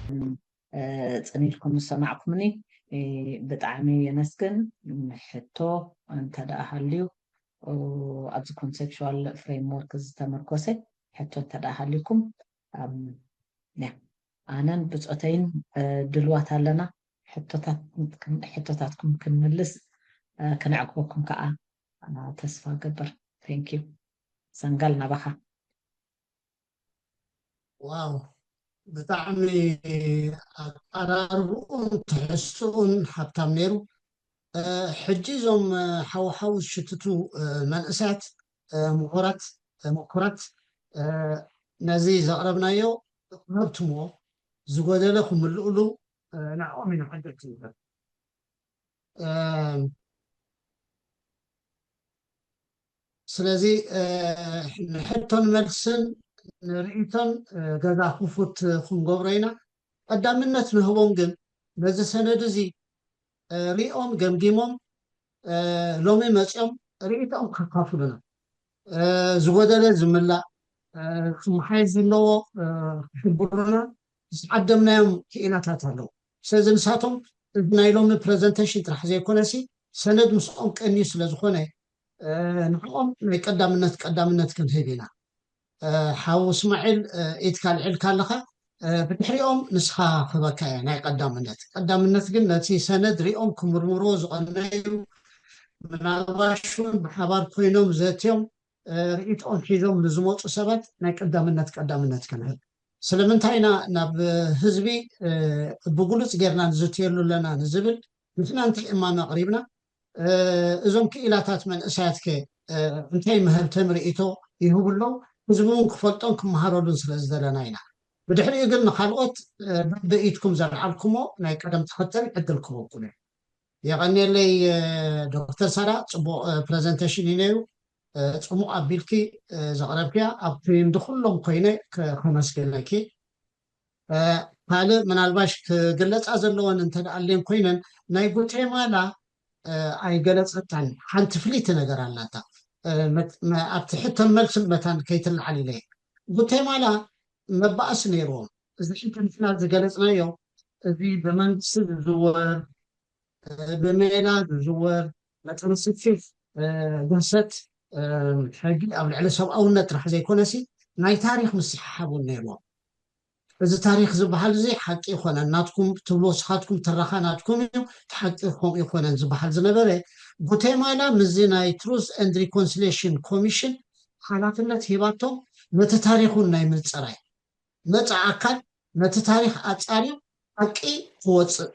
እ፣ ጽን ኢልኩም ዝሰማዕኩምኒ፣ እ፣ ብጣዕሚ የመስግን። ሕቶ እንተ ደኣ ሃልዩ፣ እ፣ ኣብዚ ኮንሰፕቹዋል ፍሬምወርክ ዝተመርኮሰ ሕቶ እንተ ደኣ ሃልዩኩም፣ ኣም፣ ያ፣ ኣነን ብጾተይን፣ እ፣ ድልዋት ኣለና። ሕቶታት፣ ሕቶታትኩም ክንምልስ፣ እ፣ ክነዕግበኩም ከኣ፣ እ፣ ተስፋ እገብር። Thank you። ሰንጋል ናባኻ። ዋው፣ ብጣዕሚ ኣቀራርብኡን ትሕዝትኡን ሃብታም ነይሩ። እ፣ ሕጂ እዞም፣ እ፣ ሓውሓው ዝሽትቱ፣ እ፣ መንእሰያት፣ እ፣ ምሁራት፣ እ፣ ምኩራት፣ እ፣ ነዚ ዘቕረብናዮ ክህብትምዎ፣ ዝጎደለ ክምልእሉ፣ እ፣ ንዕኦም ኢና ዕድል ክንህብ። እ፣ ስለዚ፣ እ፣ ንሕቶን መልስን ንርእይቶን፣ እ፣ ገዛ ክፉት ክንገብሮ ኢና። ቀዳምነት ንህቦም ግን ነዚ ሰነድ እዚ፣ እ፣ ሪኦም ገምጊሞም፣ እ፣ ሎሚ መጺኦም ርእይቶኦም ከካፍሉና፣ እ፣ ዝጎደለ ዝምላእ፣ እ፣ ክመሓየሽ ዘለዎ፣ እ፣ ክሕብሩና ዝዓደምናዮም ክኢላታት ኣለዉ። ስለዚ ንሳቶም እዚ ናይ ሎሚ ፕረዘንቴሽን ጥራሕ ዘይኮነሲ ሰነድ ምስኦም ቀንዩ ስለ ዝኾነ፣ እ፣ ንዕኦም ናይ ቀዳምነት ቀዳምነት ክንህብ ኢና። እ፣ ሓው እስማዒል፣ እ፣ ኢድካ ኣልዒልካ ኣለኻ። እ፣ ብድሕሪኦም ንስኻ ክህበካ እየ ናይ ቀዳምነት። ቀዳምነት ግን ነቲ ሰነድ ሪኦም ክምርምርዎ ዝቐነዩ፣ ምናልባሽ እውን ብሓባር ኮይኖም ዘትዮም፣ እ፣ ርእይቶኦም ሒዞም ንዝመፁ ሰባት ናይ ቀዳምነት ቀዳምነት ክንህብ። ስለምንታይ ኢና ናብ ህዝቢ፣ እ፣ ብግሉፅ ጌርና ንዝትየሉ ኣለና ንዝብል ንሕና እንታይ እማመ ኣቕሪብና፣ እ፣ እዞም ክኢላታት መንእሰያት ከ፣ እ፣ እንታይ መሀብተሚ ርእይቶ ይህቡ ኣለዉ? ህዝቢ እውን ክፈልጦን ክመሃረሉን ስለ ዝደለና ኢና። ብድሕሪኡ ግን ንኻልኦት፣ እ፣ በብኢድኩም ዘልዓልኩሞ ናይ ቀደም ተኸተል ዕድል ክህበኩም እየ። የቐንየለይ፣ እ፣ ዶክተር ሳራ፣ ጽቡቕ፣ እ፣ ፕረዘንቴሽን እዩ ነይሩ። እ፣ ጽሙቕ ኣቢልኪ፣ እ፣ ዘቕረብክያ ኣብ ክንዲ ኩሎም ኮይነ ከ-፣ ከመስግነኪ። እ፣ ካልእ ምናልባሽ ክግለጻ ዘለወን እንተ ደኣ ኣልየን ኮይነን፣ ናይ ጉቴማላ፣ እ፣ ኣይገለጸታን። ሓንቲ ፍልይቲ ነገር ኣላታ። እ፣ መት-፣ መ-፣ ኣብቲ ሕቶን መልስን መታን ከይትለዓል ኢለ እየ። ጉቴማላ መባእሲ ነይርዎም። እዚ ሕጂ ንሕና ዝገለጽናዮ፣ እዚ ብመንግስቲ ዝዝወር፣ እ፣ ብሜላ ዝዝወር መጠነ ሰፊሕ፣ እ፣ ግህሰት፣ እ፣ ሕጊ ኣብ ልዕሊ ሰብኣውነት ጥራሕ ዘይኮነሲ፣ ናይ ታሪኽ ምስሕሓብ እውን ነይርዎም። እዚ ታሪኽ ዝበሃል እዚ ሓቂ ይኮነን፣ ናትኩም ትብልዎ ስኻትኩም ትረኻ ናትኩም እዩ፣ እቲ ሓቂ ከምኡ ይኮነን ዝበሃል ዝነበረ፣ ጉቴማላ ምስዚ ናይ ትሩዝ ኤንድ ሪኮንሲሊየሽን ኮሚሽን ሓላፍነት ሂባቶም ነቲ ታሪኽ እውን ናይ ምጽራይ፣ መጻ ኣካል ነቲ ታሪኽ ኣጻርዩ ሓቂ ክወጽእ፣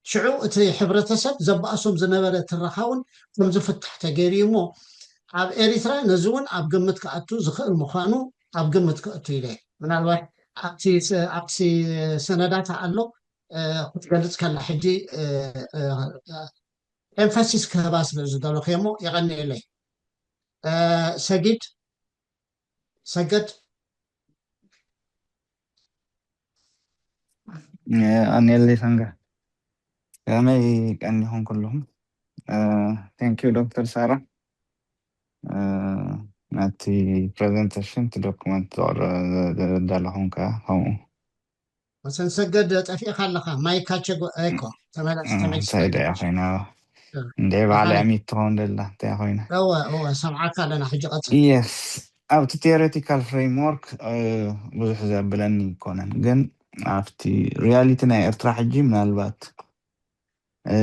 ሽዑ እቲ ሕብረተሰብ ዘባእሶም ዝነበረ ትረኻ እውን ከም ዝፍታሕ ተገይሩ እዩ እሞ፣ ኣብ ኤሪትራ ነዚ እውን ኣብ ግምት ክኣቱ ዝኽእል ምዃኑ ኣብ ግምት ክእቱ ኢለ። ምናልባት ኣብቲ ስ-፣ ኣብቲ ሰነዳት ኣሎ፣ እ፣ ክትገልጽ ከላ ሕጂ፣ እ፣ እ፣ እ፣ ኤምፋሲስ ክህባ ስለ ዝደለኹ እየ እሞ የቐንየለይ። እ፣ ሰጊድ፣ ሰገድ። ኣንየለይ ሰንጋ፣ ከመይ ቀኒኹም ኩልኹም? ቴንክ ዩ ዶክተር ሳራ፣ እ፣ ናቲ ፕረዘንቴሽን፣ እቲ ዶክመንት ዘዳለኹም ከኣ ከምኡ። ወሰን ሰገድ፣ ጠፊእካ ኣለኻ። ማይካ ቸጎ፣ እኮ ተመለስ፣ እ፣ ተመለስ። እንታይ ደኣ ኮይና? እ፣ እንደ ባዕላ ተመለስ። ሚት ትኸውን ደላ እንታይ ኮይና? እወ፣ እወ፣ ሰምዓካ ኣለና። ሕጂ ቀጽል። የስ፣ ኣብቲ ቴዎሬቲካል ፍሬምወርክ፣ እ፣ ብዙሕ ዘብለኒ ይኮነን፣ ግን ኣብቲ ሪያሊቲ ናይ ኤርትራ ሕጂ ምናልባት፣ እ፣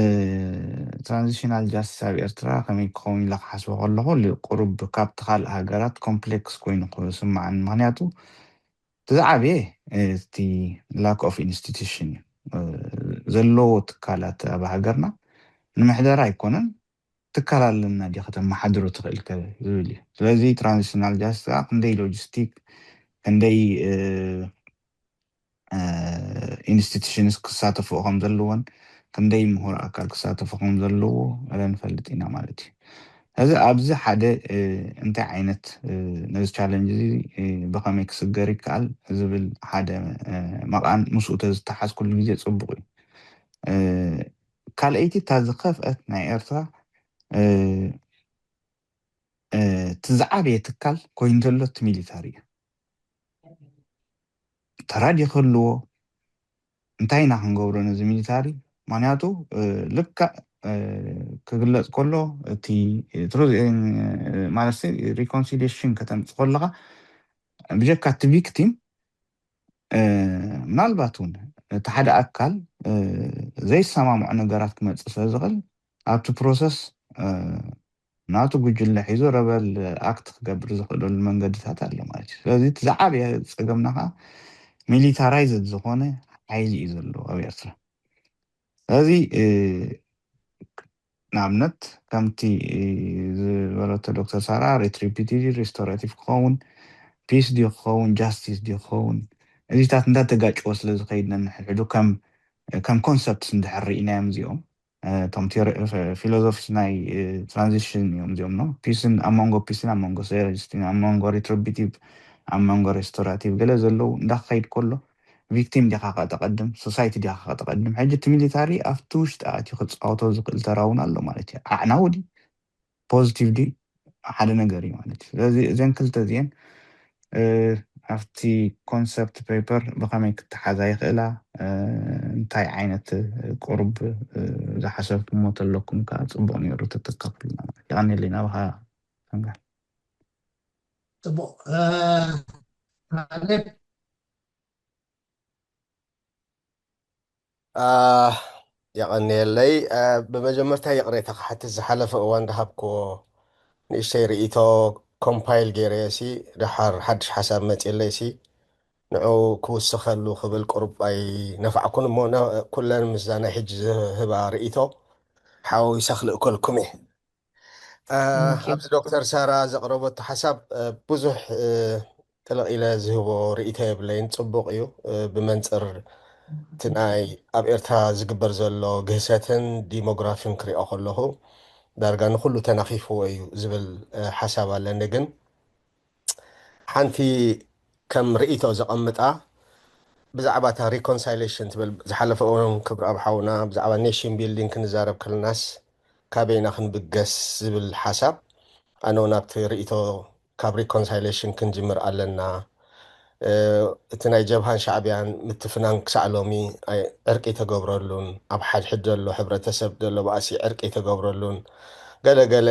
ትራንዚሽናል ጃስቲስ ኣብ ኤርትራ ከመይ ክኸውን ኢለ ክሓስቦ ከለኹ፣ ሊ-፣ ቁሩብ ካብቲ ካልእ ሃገራት ኮምፕሌክስ ኮይኑ ክስምዓኒ። ምኽንያቱ እቲ ዝዓበየ፣ እ፣ እቲ ላክ ኦፍ ኢንስቲቱሽን እዩ። እ፣ ዘለዎ ትካላት ኣብ ሃገርና ንምሕደራ ኣይኮነን፣ ትካል ኣለና ድዩ ከተመሓድሮ ትኽእል ከ ዝብል እዩ። ስለዚ ትራንዚሽናል ጃስቲስ ከዓ ክንደይ ሎጂስቲክ፣ ክንደይ፣ እ፣ እ፣ ኢንስቲቱሽንስ ክሳተፍኦ ከም ዘለዎን ክንደይ ምሁር ኣካል ክሳተፎ ከም ዘለዎ ገለ ንፈልጥ ኢና ማለት እዩ። እዚ ኣብዚ ሓደ፣ እ፣ እንታይ ዓይነት፣ እ፣ ነዚ ቻለንጅ እዚ፣ እ፣ ብኸመይ ክስገር ይከኣል ዝብል ሓደ፣ እ፣ መቓን ምስኡ ተዝተሓዝ ኩሉ ግዜ ጽቡቕ እዩ። እ፣ ካልኣይቲ እታ ዝኸፍአት ናይ ኤርትራ፣ እ፣ እ፣ እቲ ዝዓበየ ትካል ኮይኑ ዘሎ እቲ ሚሊታሪ እዩ። ተራድዮ ክህልዎ፣ እንታይ ኢና ክንገብሮ ነዚ ሚሊታሪ? ምክንያቱ ልክዕ ክግለፅ ከሎ እቲ ማለት reconciliation ከተምፅ ከለካ ብጀካ እቲ victim ምናልባት እውን እቲ ሓደ ኣካል ዘይሰማምዖ ነገራት ክመፅእ ስለ ዝኽእል ኣብቲ process ናቱ ጉጅለ ሒዙ rebel act ክገብር ዝኽእለሉ መንገድታት ኣሎ ማለት እዩ። ስለዚ እቲ ዝዓበየ ፀገምና ከዓ militarized ዝኾነ ሓይሊ እዩ ዘሎ ኣብ ኤርትራ። ስለዚ ንኣብነት ከምቲ ዝበለቶ ዶክተር ሳራ retributive restorative ክኸውን፣ peace ድዩ ክኸውን፣ justice ድዩ ክኸውን፣ እዚታት እንዳተጋጨወ ስለ ዝኸይድ ነንሕድሕዱ ከም concepts እንድሕር ርኢናዮም እዚኦም እቶም philosophies ናይ transition እዮም እዚኦም ነው peace ን ኣብ መንጎ peace ን ኣብ መንጎ justice ን ኣብ መንጎ retributive ኣብ መንጎ restorative ገለ ዘለዉ እንዳክኸይድ ከሎ victim ዲኻ ከተቐድም society ዲኻ ከተቐድም ሕጂ እቲ ሚሊታሪ ኣብቲ ውሽጢ ኣትዩ ክፃወቶ ዝኽእል ተራ እውን ኣሎ ማለት እዩ። ኣዕናዊ ድዩ positive ድዩ ሓደ ነገር እዩ ማለት እዩ። ስለዚ እዘን ክልተ እዚአን ኣብቲ concept paper ብኸመይ ክተሓዛ ይኽእላ እንታይ ዓይነት ቁሩብ ዝሓሰብኩሞ ተለኩም ከዓ ፅቡቕ ነይሩ ተተካፍሉና ማለት እዩ። የቐንየለይ ናባኻ ፈንጋል። ፅቡቕ ካሌብ የቐንየለይ። ብመጀመርታ ይቕሬታ ክሓትት ዝሓለፈ እዋን ዝሃብክዎ ንእሽተይ ርእይቶ compile ገይረዮ ሲ ደሓር ሓድሽ ሓሳብ መፅየለይ ሲ ንዑ ክውስኸሉ ክብል ቁሩብ ኣይነፋዕኩን እሞ ኩለን ምስዛ ናይ ሕጂ ዝህባ ርእይቶ ሓዋዊሰ ክልእከልኩም እየ። ኣብዚ ዶክተር ሳራ ዘቕረበቶ ሓሳብ ብዙሕ ጥልቕ ኢለ ዝህቦ ርእይቶ የብለይን። ፅቡቕ እዩ። ብመንፅር እቲ ናይ ኣብ ኤርትራ ዝግበር ዘሎ ግህሰትን ዲሞግራፊን ክሪኦ ከለኹ ዳርጋ ንኩሉ ተናኺፍዎ እዩ ዝብል ሓሳብ ኣለኒ። ግን ሓንቲ ከም ርእይቶ ዘቐምጣ ብዛዕባ እታ reconciliation ትብል ዝሓለፈ እዋን ክብርኣብ ሓውና ብዛዕባ nation building ክንዛረብ ከለናስ ካበይና ክንብገስ ዝብል ሓሳብ ኣነ እውን ኣብቲ ርእይቶ ካብ reconciliation ክንጅምር ኣለና። እቲ ናይ ጀብሃን ሻዕብያን ምትፍናን ክሳዕ ሎሚ ዕርቂ ተገብረሉን ኣብ ሓድሕድ ዘሎ ሕብረተሰብ ዘሎ ባእሲ ዕርቂ ተገብረሉን ገለ ገለ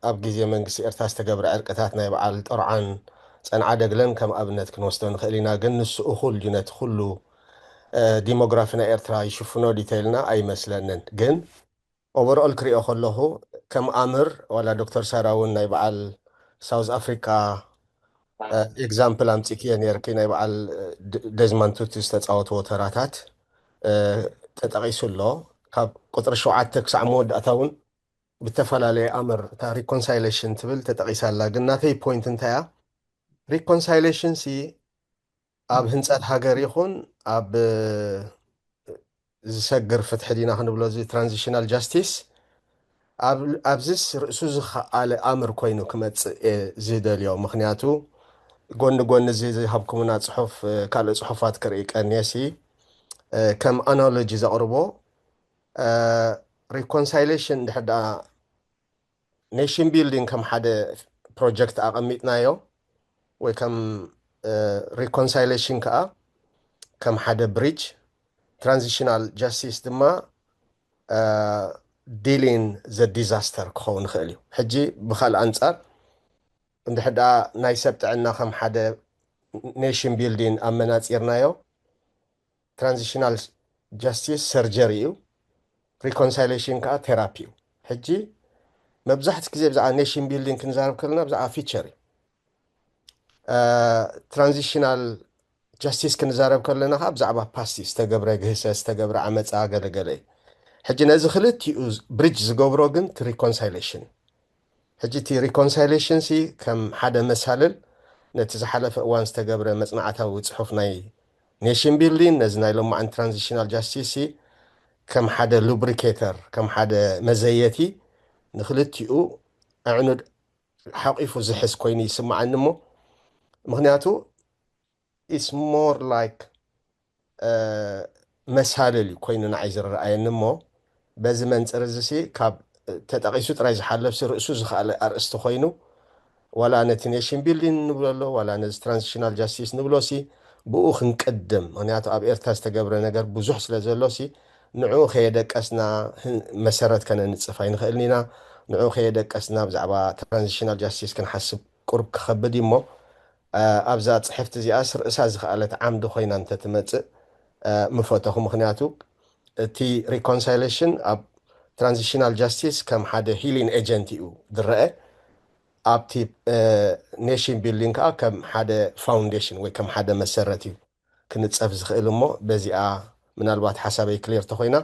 ኣብ ግዜ መንግስቲ ኤርትራ ዝተገብረ ዕርቅታት ናይ በዓል ጠርዓን ጸንዓ ደግለን ከም ኣብነት ክንወስዶ ንኽእል ኢና። ግን ንሱ እኹል ድዩ ነቲ ኩሉ ዲሞግራፊ ናይ ኤርትራ ይሽፍኖ ድዩ ተይልና ኣይመስለንን። ግን overall ክሪኦ ከለኹ ከም ኣምር ዋላ ዶክተር ሳራ እውን ናይ በዓል ሳውዝ ኣፍሪካ example ኣምፂክዮ ነርኪ ናይ በዓል ደዝማንድ ቱቱ ዝተፃወትዎ ተራታት ተጠቒሱ ኣሎ። ካብ ቁፅሪ ሸውዓተ ክሳዕ መወዳእታ እውን ብተፈላለየ ኣምር እታ reconciliation ትብል ተጠቒሳ ኣላ። ግን ናተይ point እንታይ እያ? reconciliation ሲ ኣብ ህንፀት ሃገር ይኹን ኣብ ዝሰግር ፍትሒ ዲና ክንብሎ እዚ transitional justice ኣብዚስ ርእሱ ዝኸኣለ ኣምር ኮይኑ ክመፅእ እየ ዝደልዮ። ምክንያቱ ጎኒ ጎኒ እዚ ዝሃብኩምና ፅሑፍ ካልእ ፅሑፋት ክርኢ ቀንየ ሲ ከም ኣናሎጂ ዘቕርቦ reconciliation እንድሕር ደኣ nation building ከም ሓደ project ኣቐሚጥናዮ ወይ ከም reconciliation ከዓ ከም ሓደ bridge፣ transitional justice ድማ dealing the disaster ክኸውን ይኽእል እዩ። ሕጂ ብኻልእ ኣንፃር እንድሕር ደኣ ናይ ሰብ ጥዕና ከም ሓደ nation building ኣመናፂርናዮ transitional justice surgery እዩ፣ reconciliation ከዓ therapy እዩ። ሕጂ መብዛሕትኡ ግዜ ብዛዕባ nation building ክንዛረብ ከለና ብዛዕባ future እዩ። transitional justice ክንዛረብ ከለና ከዓ ብዛዕባ past እዩ፣ ዝተገብረ ግህሰት፣ ዝተገብረ ዓመፃ፣ ገለገለ እዩ። ሕጂ ነዚ ክልቲኡ bridge ዝገብሮ ግን እቲ reconciliation እዩ። ሕጂ እቲ reconciliation ሲ ከም ሓደ መሳልል ነቲ ዝሓለፈ እዋን ዝተገብረ መፅናዕታዊ ፅሑፍ ናይ nation building ነዚ ናይ ሎማዓን transitional justice ሲ ከም ሓደ lubricator ከም ሓደ መዘየቲ ንክልቲኡ ኣዕኑድ ሓቂፉ ዝሕዝ ኮይኑ ይስምዓኒ እሞ ምክንያቱ it's more like መሳልል እዩ ኮይኑ ንዓይ ዝረኣየኒ እሞ በዚ መንፅር እዚ ሲ ካብ ተጠቒሱ ጥራይ ዝሓለፍ ሲ ርእሱ ዝኸኣለ ኣርእስቲ ኮይኑ ዋላ ነቲ nation building ንብሎ ኣሎ ዋላ ነዚ transitional justice ንብሎ ሲ ብኡ ክንቅድም፣ ምክንያቱ ኣብ ኤርትራ ዝተገብረ ነገር ብዙሕ ስለ ዘሎ ሲ ንዕኡ ከየደቀስና ህን- መሰረት ከነንጽፍ ኣይንኽእልን ኢና። ንዕኡ ከየደቀስና ብዛዕባ ትራንዚሽናል ጃስቲስ ክንሓስብ ቁርብ ክኸብድ እዩ እሞ፣ አ፣ ኣብዛ ጽሕፍቲ እዚኣስ ርእሳ ዝኸኣለት ዓምዲ ኮይና እንተትመጽእ፣ አ፣ ምፈተኹ። ምክንያቱ እቲ ሪኮንሳይሌሽን ኣብ ትራንዚሽናል ጃስቲስ ከም ሓደ ሂሊንግ ኤጀንት እዩ ዝረአ፣ ኣብቲ ኔሽን ቢልዲንግ ከዓ ከም ሓደ ፋውንዴሽን ወይ ከም ሓደ መሰረት እዩ ክንፀፍ ዝኽእል። እሞ በዚኣ ምናልባት ሓሳበይ ክሊር ተኮይና፣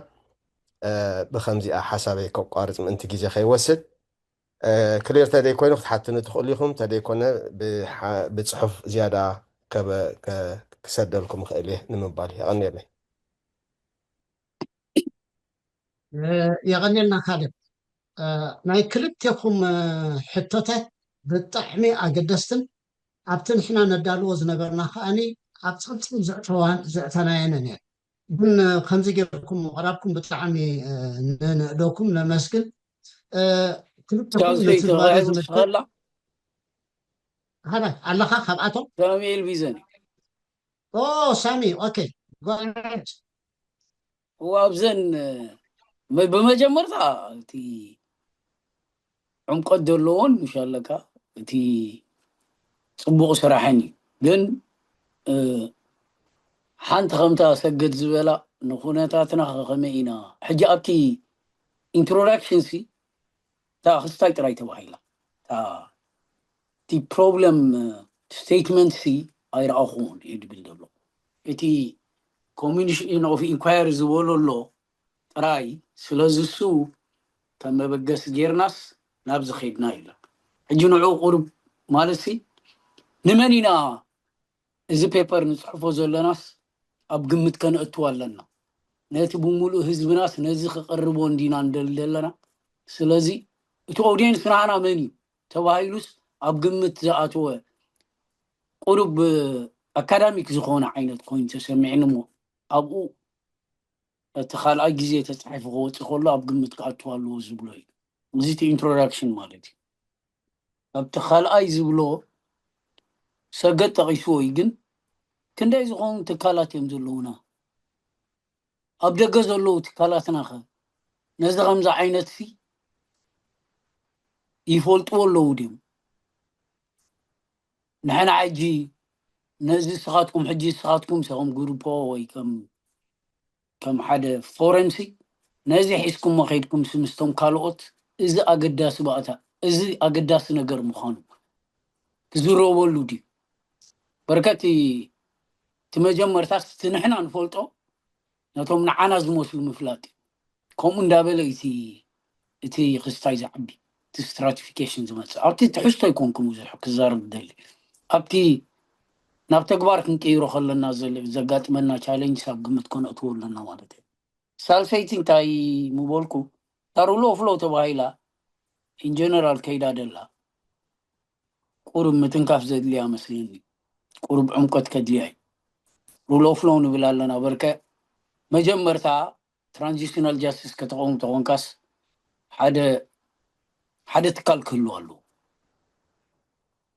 አ፣ ብከምዚኣ ሓሳበይ ከቋርፅ ምእንቲ ግዜ ከይወስድ፣ አ፣ ክሊር ተደይኮይኑ ክትሓትኑ ትኽእሉ ኢኹም፣ ተደይኮነ ብሓ- ብፅሑፍ ዝያዳ ከበ- ከ- ክሰደልኩም ይኽእል እየ ንምባል የቐንየለይ። የቐንየልና ካልብ። ናይ ክልቴኹም ሕቶታት ብጣዕሚ ኣገደስትን ኣብቲ ንሕና ነዳልዎ ዝነበርና ከኣኒ ኣብ ፀብፂብ ዘእተናየንን እየን። ግን ከምዚ ገይርኩም ምቕራብኩም ብጣዕሚ ንንእደኩም ነመስግን። ክልተኹም ሳልሰይቲ ንትግባረ ተባሂሉ ዝምልከት ስኸላ ሃባይ ኣለኻ ካብኣቶም ሳሙኤል ቢዘን ኦ ሳሚ okay go ahead። እዋ ኣብዘን መ- ብመጀመርታ እቲ ዕምቆት ዘለዎን ምሽ ኣለካ እቲ ፅቡቕ ስራሕን እዩ። ግን እ፣ ሓንቲ ከምታ ሰገድ ዝበላ ንኩነታትና ከመይ ኢና ሕጂ ኣብቲ ኢንትሮዳክሽን ሲ እታ ክስታይ ጥራይ ተባሂላ እታ እቲ ፕሮብለም ስቴትመንት ሲ ኣይረኣኹን እዩ ድብል ዘሎ። እቲ ኮሚሽን ኦፍ ኢንኳየሪ ዝበሎ ኣሎ ጥራይ። ስለዚ እሱ ከም መበገሲ ጌርናስ ናብዚ ከይድና ይብላ። ሕጂ ንዑ ቁሩብ ማለት ሲ ንመን ኢና እዚ ፔፐር ንፅሕፎ ዘለናስ ኣብ ግምት ከነእትዎ ኣለና። ነቲ ብምሉእ ህዝብናስ ነዚ ክቐርቦ እንዲና እንደሊ ዘለና። ስለዚ እቲ ኦዲየንስ ንዓና መን እዩ ተባሂሉስ ኣብ ግምት ዝኣተወ ቁሩብ ኣካዳሚክ ዝኾነ ዓይነት ኮይኑ ተሰሚዕኒ እሞ ኣብኡ እቲ ካልኣይ ግዜ ተፃሒፉ ክወፅእ ከሎ ኣብ ግምት ክኣትው ኣለዎ ዝብሎ እዩ። እዚ እቲ ኢንትሮዳክሽን ማለት እዩ። ኣብቲ ካልኣይ ዝብሎ ሰገድ ጠቒስዎ እዩ። ግን ክንደይ ዝኾኑ ትካላት እዮም ዘለዉና? ኣብ ደገ ዘለዉ ትካላትና ኸ ነዚ ከምዚ ዓይነት ሲ ይፈልጥዎ ኣለዉ ድዮም? ንሕና ሕጂ ነዚ ስኻትኩም ሕጂ ስኻትኩም ሲ ከም ግሩፖ ወይ ከም ከም ሓደ ፎረም ሲ ነዚ ሒዝኩሞ ከይድኩም ሲ ምስቶም ካልኦት እዚ ኣገዳሲ ባእታ እዚ ኣገዳሲ ነገር ምዃኑ ክዝረበሉ ድዩ? በርከቲ እቲ መጀመርታ እቲ ንሕና ንፈልጦ ነቶም ንዓና ዝመስሉ ምፍላጥ እዩ። ከምኡ እንዳበለ እቲ እቲ ክስታይ ዝዓቢ እቲ ስትራቲፊኬሽን ዝመፅእ ኣብቲ ትሕዝቶ ኣይኮንኩም ብዙሕ ክዛረብ ደሊ ኣብቲ ናብ ተግባር ክንቀይሮ ከለና ዘለ- ዘጋጥመና ቻሌንጅ ኣብ ግምት ከነእትዎ ኣለና ማለት እዩ። ሳልሰይቲ እንታይ ምበልኩ እታ ሩል ኦፍ ሎው ተባሂላ ኢንጀነራል ከይዳ ደላ ቁሩብ ምትንካፍ ዘድልያ መስለኒ። ቁሩብ ዕምቆት ከድልያ እዩ። ሩል ኦፍ ሎው ንብል ኣለና በርከ መጀመርታ ትራንዚሽናል ጃስቲስ ከተቆሙ ተኾንካስ ሓደ ሓደ ትካል ክህልው ኣለዎ።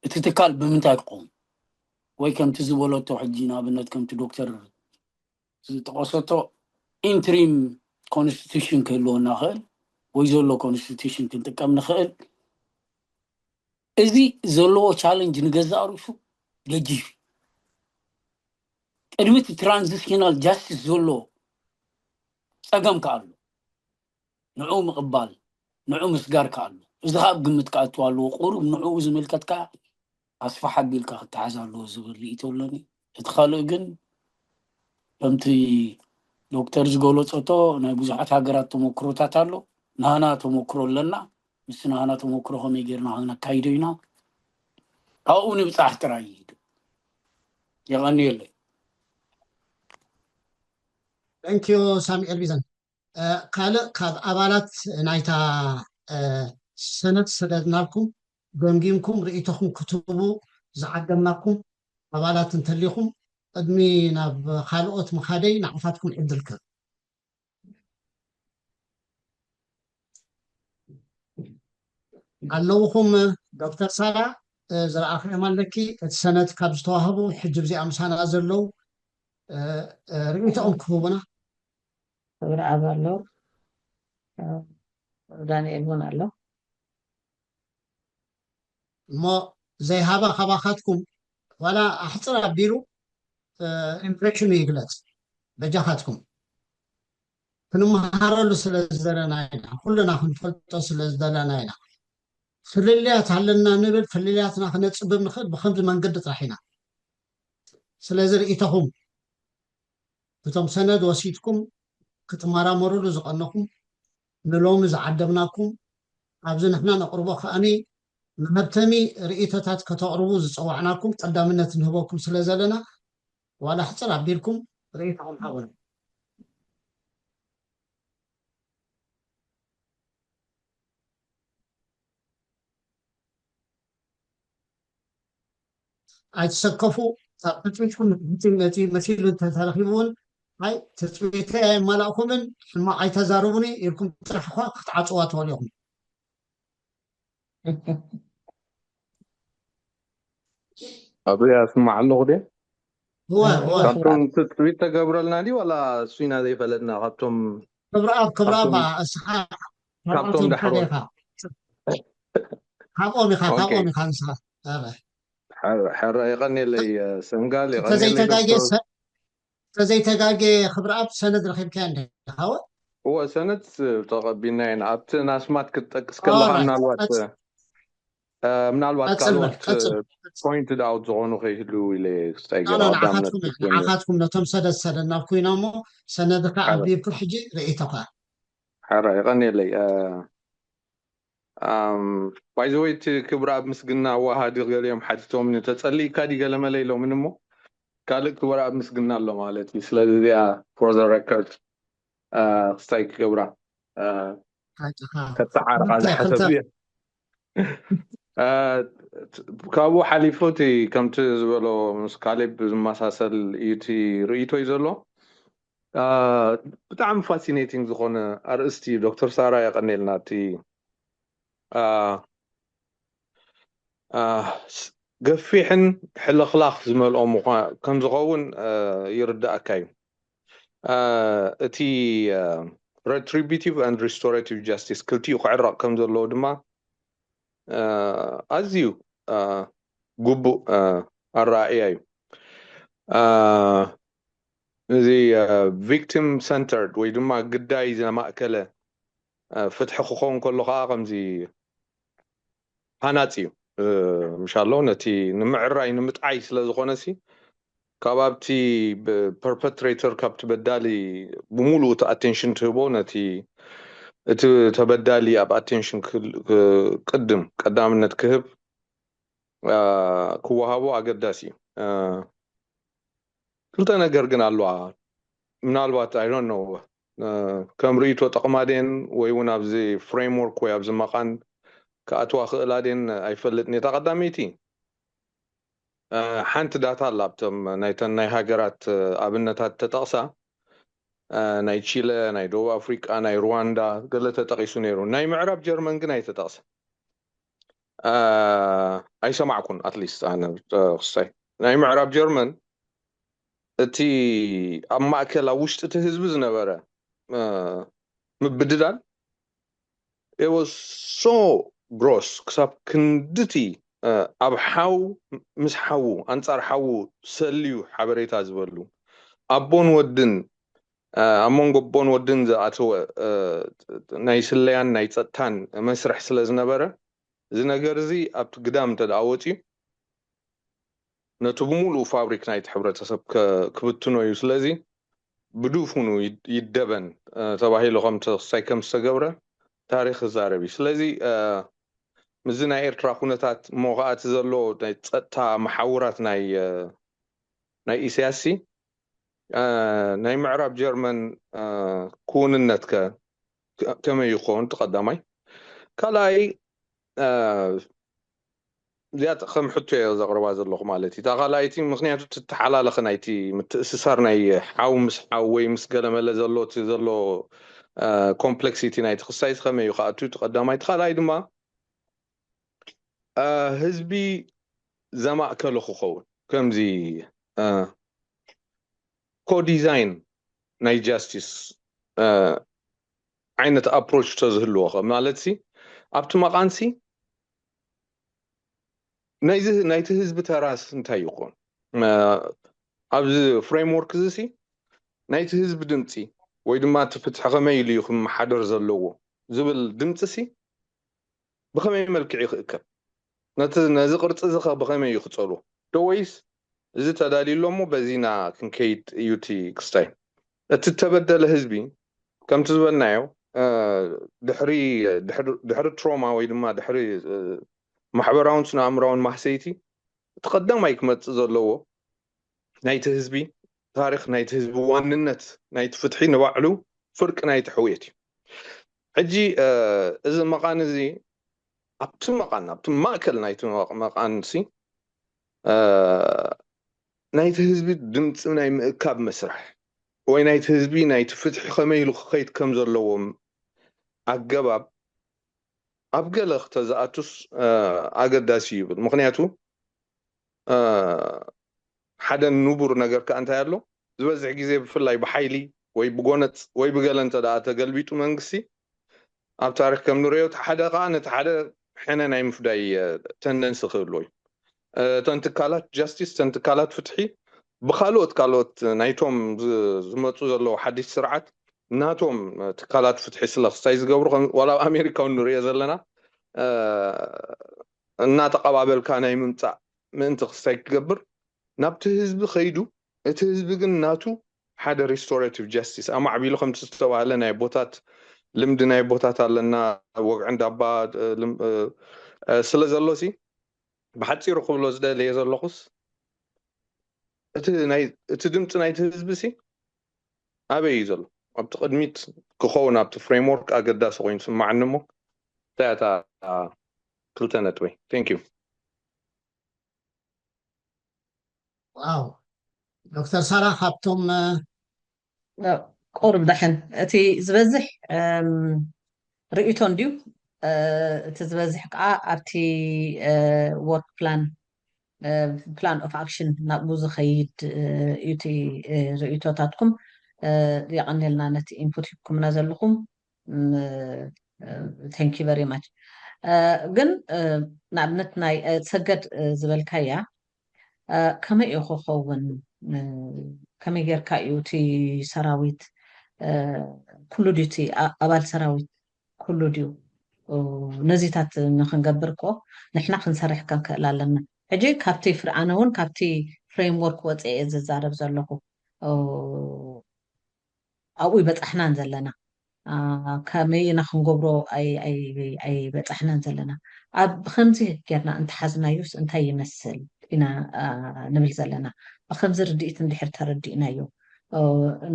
እቲ ትካል ብምንታይ ክቆም ወይ ከምቲ ዝበለቶ ሕጂ ንኣብነት ከምቲ ዶክተር ዝጠቐሰቶ ኢንትሪም ኮንስቲቱሽን ክህልወና ክእል ወይ ዘሎ ኮንስቲቱሽን ክንጥቀም ንኽእል። እዚ ዘለዎ ቻለንጅ ንገዛእ ርእሱ ገጂፍ እዩ። ቅድሚ እቲ ትራንዚሽናል ጃስቲስ ዘሎ ፀገም ከ ኣሎ። ንዑ ምቕባል ንዑ ምስጋር ከ ኣሎ። እዚ ከ ኣብ ግምት ክኣትው ኣለዎ። ቁሩብ ንዕኡ ዝምልከት ከ ኣስፋሕ ኣቢልካ ክተሓዝ ኣለዎ ዝብል ርእይቶ ኣለኒ። እቲ ካልእ ግን ከምቲ ዶክተር ዝገለፀቶ ናይ ብዙሓት ሃገራት ተመክሮታት ኣሎ። ናህና ተመክሮ ኣለና። ምስ ናህና ተመክሮ ከመይ ጌርና ከነካይዶ ኢና። ካብኡ ንብፃሕ ጥራይ እዩ። የቐንየለይ። Thank you ሳሙኤል ቢዘን። ካልእ ካብ ኣባላት ናይታ ሰነድ ዝሰደድናልኩም ገምጊምኩም ርእይቶኹም ክትህቡ ዝዓደምናኩም ኣባላት እንተሊኹም ቅድሚ ናብ ካልኦት ምኻደይ ንዓኻትኩም ዕድል ክህብ። ኣለውኹም ዶክተር ሳራ ዝረኣኽዮም ኣለኪ? እቲ ሰነድ ካብ ዝተዋህቡ ሕጂ ብዚኣ ምሳና ዘለዉ ርኢቶኦም ክህቡና። ክብሪ ኣብ ኣሎ፣ ዳንኤል እውን ኣሎ። እሞ ዘይሃባ ካባኻትኩም ዋላ ኣሕፅር ኣቢሉ ኢምፕሬሽኑ ይግለፅ። በጃኻትኩም ክንመሃረሉ ስለ ዝደለና ኢና፣ ኩልና ክንፈልጦ ስለ ዝደለና ኢና። ፍልልያት ኣለና ንብል፣ ፍልልያትና ክነፅብብ ንኽእል ብከምዚ መንገዲ ጥራሕ ኢና። ስለዚ ርኢቶኹም እቶም ሰነድ ወሲድኩም ክትመራመሩሉ ዝቐነኹም ንሎሚ ዝዓደምናኩም ኣብዚ ንሕና ነቕርቦ ከኣኒ መሀብተሚ ርእይቶታት ከተቕርቡ ዝፀዋዕናኩም ቀዳምነት ንህበኩም ስለ ዘለና ዋላ ሕፅር ኣቢልኩም ርእይቶኹም ሃቡና። ኣይትሰከፉ። ካብ ትፅቢትኩም ንትሕቲ መፂ መሲሉ እንተተረኺቡ እውን ኣይ ትፅቢተይ ኣየማላእኩምን ሕማቕ ኣይተዛርቡኒ ኢልኩም ጥራሕ እኳ ክትዓፅዋ ትኽእሉ ኢኹም። ኣብዚኣ ስማዕ ኣለኹ ደ እወ እወ ካብቶም ትፅቢት ተገብረልና ድዩ ዋላ እሱ ኢና ዘይፈለጥና ካብቶም ክብረኣብ ክብረኣብ ካብቶም- እስኻ ካብቶም ካብኣቶም ሓደ ዳሕሮት። ኢኻ። ካብኦም ኢኻ ኦኬ። ካብኦም ኢኻ ንስኻ። ኣበ። ሕረ የቐንየለይ ሰንጋል የቐንየለይ ተዘይተጋጌ ዶክተር ሰ- ተዘይተጋጌ ክብረኣብ ሰነድ ረኺብካያ እንዲኻ ወ እወ ሰነድ ተቐቢልና ኢና ኣብቲ ናስማት ክትጠቅስ ከለኻ Alright. ምናልባት ቀጽ- እ፣ ምናልባት ቀጽል በል ካልኦት ቀጽል point out ዝኾኑ ከይህልዉ ኢለ ክስታይ ገይረ ኖ ቀዳምነት ንዓኻትኩም ንዓኻትኩም ነቶም ሰደድ ሰደድ ናብ ኩይና እሞ ሰነድካ ሓደ ኣንቢብኩ ሕጂ ርእይቶኻ ሓራ የቐንየለይ ባይዘወይ እቲ ክብረኣብ ምስግና ኣዋሃዲ ገሊኦም ሓቲቶምኒ ተጸሊእካ ድዩ ገለመለ ኢሎምኒ እሞ ካልእ ክብረኣብ ምስግና ኣሎ ማለት እዩ ስለዚ እዚኣ for the record ክስታይ ክገብራ ሓቅኻ ከተዓርቓ ክልተ ዝሓሰብ ክልተ እየ ካብኡ ሓሊፉ እቲ ከምቲ ዝበሎ ምስ ካሌብ ዝመሳሰል እዩ እቲ ርእይቶ እዩ ዘሎ ብጣዕሚ fascinating ዝኾነ ኣርእስቲ እዩ ዶክተር ሳራ የቐኔልና እቲ ገፊሕን ሕልኽላኽ ዝመልኦ ከም ዝኸውን ይርዳእካ እዩ እቲ retributive and restorative justice ክልቲኡ ክዕረቕ ከም ዘለዎ ድማ ኣዝዩ ግቡእ ኣረኣእያ እዩ እዚ victim centered ወይ ድማ ግዳይ ዘማእከለ ፍትሒ ክኸውን ከሎ ከዓ ከምዚ ሃናፂ እዩ ምሻሎ ነቲ ንምዕራይ ንምጥዓይ ስለ ዝኾነ ሲ ካብ ኣብቲ perpetrator ካብቲ በዳሊ ብሙሉእ እቲ attention ትህቦ ነቲ እቲ ተበዳሊ ኣብ attention ቅድም ቀዳምነት ክህብ ክወሃቦ ኣገዳሲ እዩ ክልተ ነገር ግን ኣለዋ ምናልባት I don't know ከም ርእይቶ ጠቕማ ድየን ወይ እውን ኣብዚ framework ወይ ኣብዚ መቓን ክኣትዋ ክእላ ድየን ኣይፈልጥን እታ ቀዳመይቲ ሓንቲ ዳታ ኣላ ኣብቶም ናይተን ናይ ሃገራት ኣብነታት ተጠቕሳ ናይ ቺለ ናይ ደቡብ ኣፍሪቃ ናይ ሩዋንዳ ገለ ተጠቒሱ ነይሩ ናይ ምዕራብ ጀርመን ግን ኣይተጠቕሰ ኣይሰማዕኩን ኣትሊስት ኣነ ክሳይ ናይ ምዕራብ ጀርመን እቲ ኣብ ማእከል ኣብ ውሽጢ እቲ ህዝቢ ዝነበረ ምብድዳል it was so gross ክሳብ ክንድቲ ኣብ ሓው ምስ ሓዉ ኣንጻር ሓዉ ሰልዩ ሓበሬታ ዝበሉ ኣቦን ወድን ኣብ መንጎ ኣቦን ወድን ዝኣተወ ናይ ስለያን ናይ ጸጥታን መስርሕ ስለ ዝነበረ እዚ ነገር እዚ ኣብቲ ግዳም እንተ ደኣ ወፅዩ ነቲ ብምሉኡ ፋብሪክ ናይቲ ሕብረተሰብ ክብትኖ እዩ ስለዚ ብድፉኑ ይደበን ተባሂሉ ከምተክሳይ ከም ዝተገብረ ታሪክ ይዛረብ እዩ ስለዚ ምዚ ናይ ኤርትራ ኩነታት እሞ ከዓ እቲ ዘሎ ናይ ፀጥታ መሓውራት ናይ ናይ ኢሳያስ ሲ ናይ ምዕራብ ጀርመን ክውንነት ከ ከመይ ይኸውን እቲ ቀዳማይ ካልኣይ እዚኣ ከም ሕቶ እየ ዘቕርባ ዘለኹ ማለት እዩ እታ ካልኣይቲ ምክንያቱ ትተሓላለኸ ናይቲ ምትእስሳር ናይ ሓው ምስ ሓው ወይ ምስ ገለመለ ዘሎ እቲ ዘሎ ኮምፕሌክሲቲ ናይቲ ክሳይስ ከመይ እዩ ክኣቱ እቲ ቀዳማይ እቲ ካልኣይ ድማ ህዝቢ ዘማእከለ ክኸውን ከምዚ ኮዲዛይን ናይ ጃስቲስ ዓይነት ኣፕሮች ተዝህልዎ ከ ማለት ሲ ኣብቲ መቓንሲ ናይቲ ህዝቢ ተራስ እንታይ ይኾን? ኣብዚ ፍሬምወርክ እዚ ሲ ናይቲ ህዝቢ ድምፂ ወይ ድማ እቲ ፍትሒ ከመይ ኢሉ እዩ ክመሓደር ዘለዎ ዝብል ድምፂ ሲ ብኸመይ መልክዕ ይኽእከብ? ነዚ ቅርፂ እዚ ኸ ብኸመይ እዩ ክፀልዎ ዶ ወይስ እዚ ተዳልዩ ኣሎ እሞ በዚና ክንከይድ እዩ እቲ ክስታይ? እቲ እተበደለ ህዝቢ ከምቲ ዝበልናዮ ድሕሪ ትሮማ ወይ ድማ ድሕሪ ማሕበራውን ስነ ኣእምራውን ማህሰይቲ እቲ ቀዳማይ ክመፅእ ዘለዎ ናይቲ ህዝቢ ታሪክ ናይቲ ህዝቢ ዋንነት ናይቲ ፍትሒ ንባዕሉ ፍርቂ ናይቲ ሕውየት እዩ። ሕጂ እዚ መቓን እዚ ኣብቲ መቓን ኣብቲ ማእከል ናይቲ መቓን ሲ ናይቲ ህዝቢ ድምፂ ናይ ምእካብ መስርሕ ወይ ናይቲ ህዝቢ ናይቲ ፍትሒ ከመይ ኢሉ ክኸይድ ከም ዘለዎም ኣገባብ ኣብ ገለ ክተዝኣቱስ ኣገዳሲ ይብል። ምክንያቱ ሓደ ንቡር ነገር ከዓ እንታይ ኣሎ ዝበዝሕ ግዜ ብፍላይ ብሓይሊ ወይ ብጎነፅ ወይ ብገለ እንተ ደኣ ተገልቢጡ መንግስቲ ኣብ ታሪክ ከም ንሪኦ እቲ ሓደ ከዓ ነቲ ሓደ ሕነ ናይ ምፍዳይ ተንደንሲ ክህልዎ እዩ። እተን ትካላት ጃስቲስ እተን ትካላት ፍትሒ ብካልኦት ካልኦት ናይቶም ዝመፁ ዘለዉ ሓድሽ ስርዓት ናቶም ትካላት ፍትሒ ስለ ክስታይ ዝገብሩ ዋላ ኣብ ኣሜሪካ እውን ንሪኦ ዘለና እናተቐባበልካ ናይ ምምፃእ ምእንቲ ክስታይ ክገብር ናብቲ ህዝቢ ከይዱ እቲ ህዝቢ ግን ናቱ ሓደ restorative justice ኣማዕቢሉ ከምቲ ዝተባህለ ናይ ኣቦታት ልምዲ ናይ ኣቦታት ኣለና ወግዒ እንዳባ ስለ ዘሎ ሲ ብሓፂሩ ክብሎ ዝደለየ ዘለኹስ እቲ ድምፂ ናይቲ ህዝቢ ሲ ኣበይ እዩ ዘሎ ኣብቲ ቅድሚት ክኸውን ኣብቲ ፍሬምወርክ ኣገዳሲ ኮይኑ ስማዓኒ እሞ እንታይ እታ ክልተ ነጥበይ thank you ዋው ዶክተር ሳራ ካብቶም ቁሩብ ደሐን እቲ ዝበዝሕ ርእይቶ እንድዩ እቲ ዝበዝሕ ከዓ ኣብቲ work plan plan of action ናብኡ ዝኸይድ እዩ እቲ ርእይቶታትኩም የቐንየልና ነቲ input ሂብኩምና ዘለኹም thank you very much ግን ንኣብነት ናይ ሰገድ ዝበልካያ ከመይ እዩ ክኸውን ከመይ ጌርካ እዩ እቲ ሰራዊት ኩሉ ድዩ እቲ ኣባል ሰራዊት ኩሉ ድዩ ነዚታት ንክንገብር እኮ ንሕና ክንሰርሕ ከንክእል ኣለና ሕጂ ካብቲ ፍርኣነ እውን ካብቲ framework ወፅአ እየ ዝዛረብ ዘለኹ ኣብኡ ይበፃሕናን ዘለና ከመይ ኢና ክንገብሮ ኣይበፃሕናን ዘለና ኣብ ብከምዚ ጌርና እንተሓዝናዮስ እንታይ ይመስል ኢና ንብል ዘለና ብከምዚ ርድኢት እንድሕር ተረዲእናዮ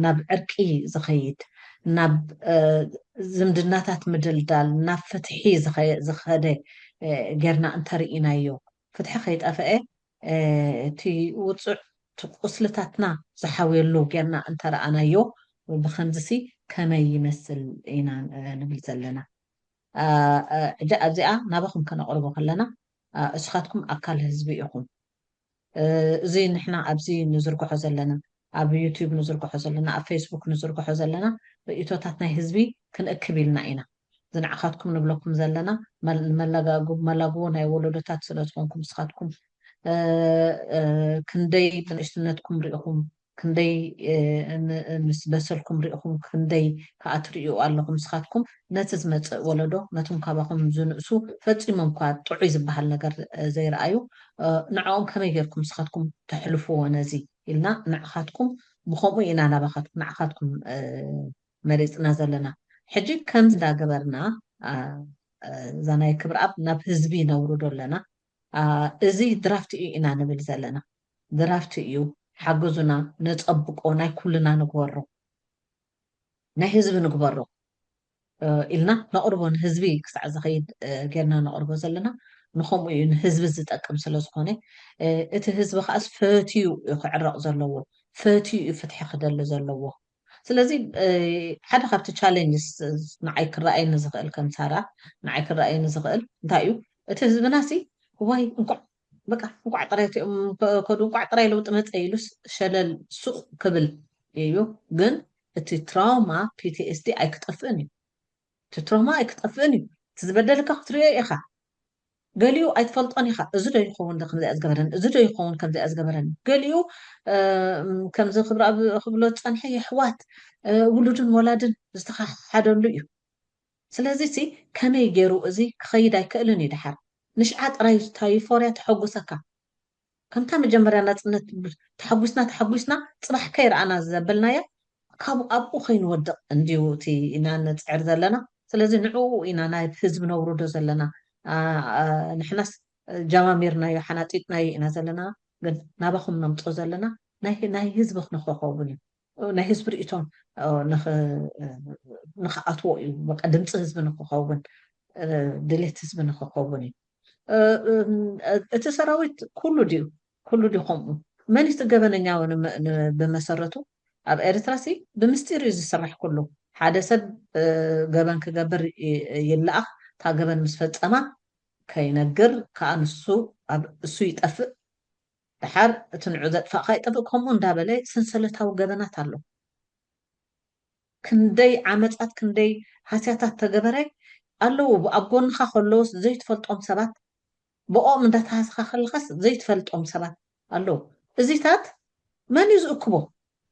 ናብ ዕርቂ ዝኸይድ ናብ ዝምድናታት ምድልዳል ናብ ፍትሒ ዝኸደ ጌርና እንተርኢናዮ ፍትሒ ከይጠፈአ እቲ ውፁዕ እቲ ቁስልታትና ዝሓውየሉ ጌርና እንተረኣናዮ ብከምዚሲ ከመይ ይመስል ኢና ንብል ዘለና ሕጂ ኣብዚኣ ናባኹም ከነቕርቦ ከለና እስኻትኩም ኣካል ህዝቢ ኢኹም እዚ ንሕና ኣብዚ ንዝርግሖ ዘለና ኣብ ዩቲዩብ ንዝርግሖ ዘለና ኣብ ፌስቡክ ንዝርግሖ ዘለና ርእቶታት ናይ ህዝቢ ክንእክብ ኢልና ኢና ዝንዕኻትኩም ንብለኩም ዘለና መላጋጉ መላግቦ ናይ ወለዶታት ስለ ዝኾንኩም ንስኻትኩም ክንደይ ብንእሽትነትኩም ርኢኹም ክንደይ ምስ በሰልኩም ርኢኹም ክንደይ ከዓ ትርእዩ ኣለኹም ንስኻትኩም ነቲ ዝመፅእ ወለዶ ነቶም ካባኹም ዝንእሱ ፈፂሞም እኳ ጥዑይ ዝበሃል ነገር ዘይረኣዩ ንዕኦም ከመይ ጌርኩም ንስኻትኩም ተሕልፍዎ ነዚ ኢልና ንዕኻትኩም ብኸምኡ ኢና ናባኻትኩም ንዕኻትኩም መሪፅና ዘለና ሕጂ ከምዚ እንዳገበርና እዛ ናይ ክብርኣብ ናብ ህዝቢ ነውርዶ ኣለና እዚ ድራፍት እዩ ኢና ንብል ዘለና ድራፍት እዩ ሓግዙና ነፀብቆ ናይ ኩልና ንግበሮ ናይ ህዝቢ ንግበሮ ኢልና ነቕርቦ ንህዝቢ ክሳዕ ዝኸይድ ጌርና ነቕርቦ ዘለና ንከምኡ እዩ ንህዝቢ ዝጠቅም ስለ ዝኾነ እቲ ህዝቢ ከዓስ ፈትዩ እዩ ክዕረቕ ዘለዎ ፈትዩ እዩ ፍትሒ ክደሊ ዘለዎ ስለዚ ሓደ ካብቲ ቻሌንጅስ ንዓይ ክረኣየኒ ዝኽእል ከም ሳራ ንዓይ ክረኣየኒ ዝኽእል እንታይ እዩ እቲ ህዝብና ሲ ዋይ እንኳዕ በቃ እንቋዕ ጥራይ እቲኦም ከዱ፣ እንቋዕ ጥራይ ለውጢ መፀ ኢሉስ ሸለል ሱቕ ክብል እዩ። ግን እቲ ትራውማ ፒቲኤስዲ ኣይክጠፍእን እዩ። እቲ ትራውማ ኣይክጠፍእን እዩ። እቲ ዝበደልካ ክትሪኦ ኢኻ። ገሊኡ ኣይትፈልጦን ኢኻ። እዚ ዶ ይኸውን ዶ ከምዚኣ ዝገበረኒ? እዚ ዶ ይኸውን ከምዚኣ ዝገበረኒ? ገሊኡ ከምዚ ክብሪ ኣብ ክብሎ ዝፀንሐ የሕዋት ውሉድን ወላድን ዝተኻሓደሉ እዩ። ስለዚ ሲ ከመይ ገይሩ እዚ ክኸይድ ኣይክእልን እዩ። ድሓር ንሽዓ ጥራይ እታ ዩፎርያ ተሐጉሰካ። ከምታ መጀመርያ ናፅነት ተሓጒስና ተሓጒስና ፅባሕ ከይረኣና ዘበልናያ ካብ ኣብኡ ከይንወድቕ እንዲዩ እቲ ኢና ንፅዕር ዘለና። ስለዚ ንዕኡ ኢና ናይ ህዝቢ ነውርዶ ዘለና። ንሕናስ ጃማሚርናዮ ሓናጢጥናዮ ኢና ዘለና። ግን ናባኹም ነምፅኦ ዘለና ናይ ህዝቢ ንክኸውን እዩ። ናይ ህዝቢ ርእቶ ንክኣትዎ እዩ። በቃ ድምፂ ህዝቢ ንክኸውን፣ ድሌት ህዝቢ ንክኸውን እዩ። እቲ ሰራዊት ኩሉ ድዩ? ኩሉ ድዩ ከምኡ? መን እቲ ገበነኛ? ብመሰረቱ ኣብ ኤርትራ ሲ ብምስጢር እዩ ዝስራሕ ኩሉ። ሓደ ሰብ ገበን ክገብር ይለኣኽ። እታ ገበን ምስ ፈፀማ ከይነግር ከዓ ንሱ እሱ ይጠፍእ። ድሓር እቲ ንዑ ዘጥፋእካ ይጠፍእ። ከምኡ እንዳበለ ሰንሰለታዊ ገበናት ኣሎ። ክንደይ ዓመፃት ክንደይ ሃስያታት ተገበረ ኣለዉ። ኣብ ጎንኻ ከለዎስ ዘይትፈልጦም ሰባት ብኦም እንዳተሃስኻ ከለኻስ ዘይትፈልጦም ሰባት ኣለዉ። እዚታት መን እዩ ዝእክቦ?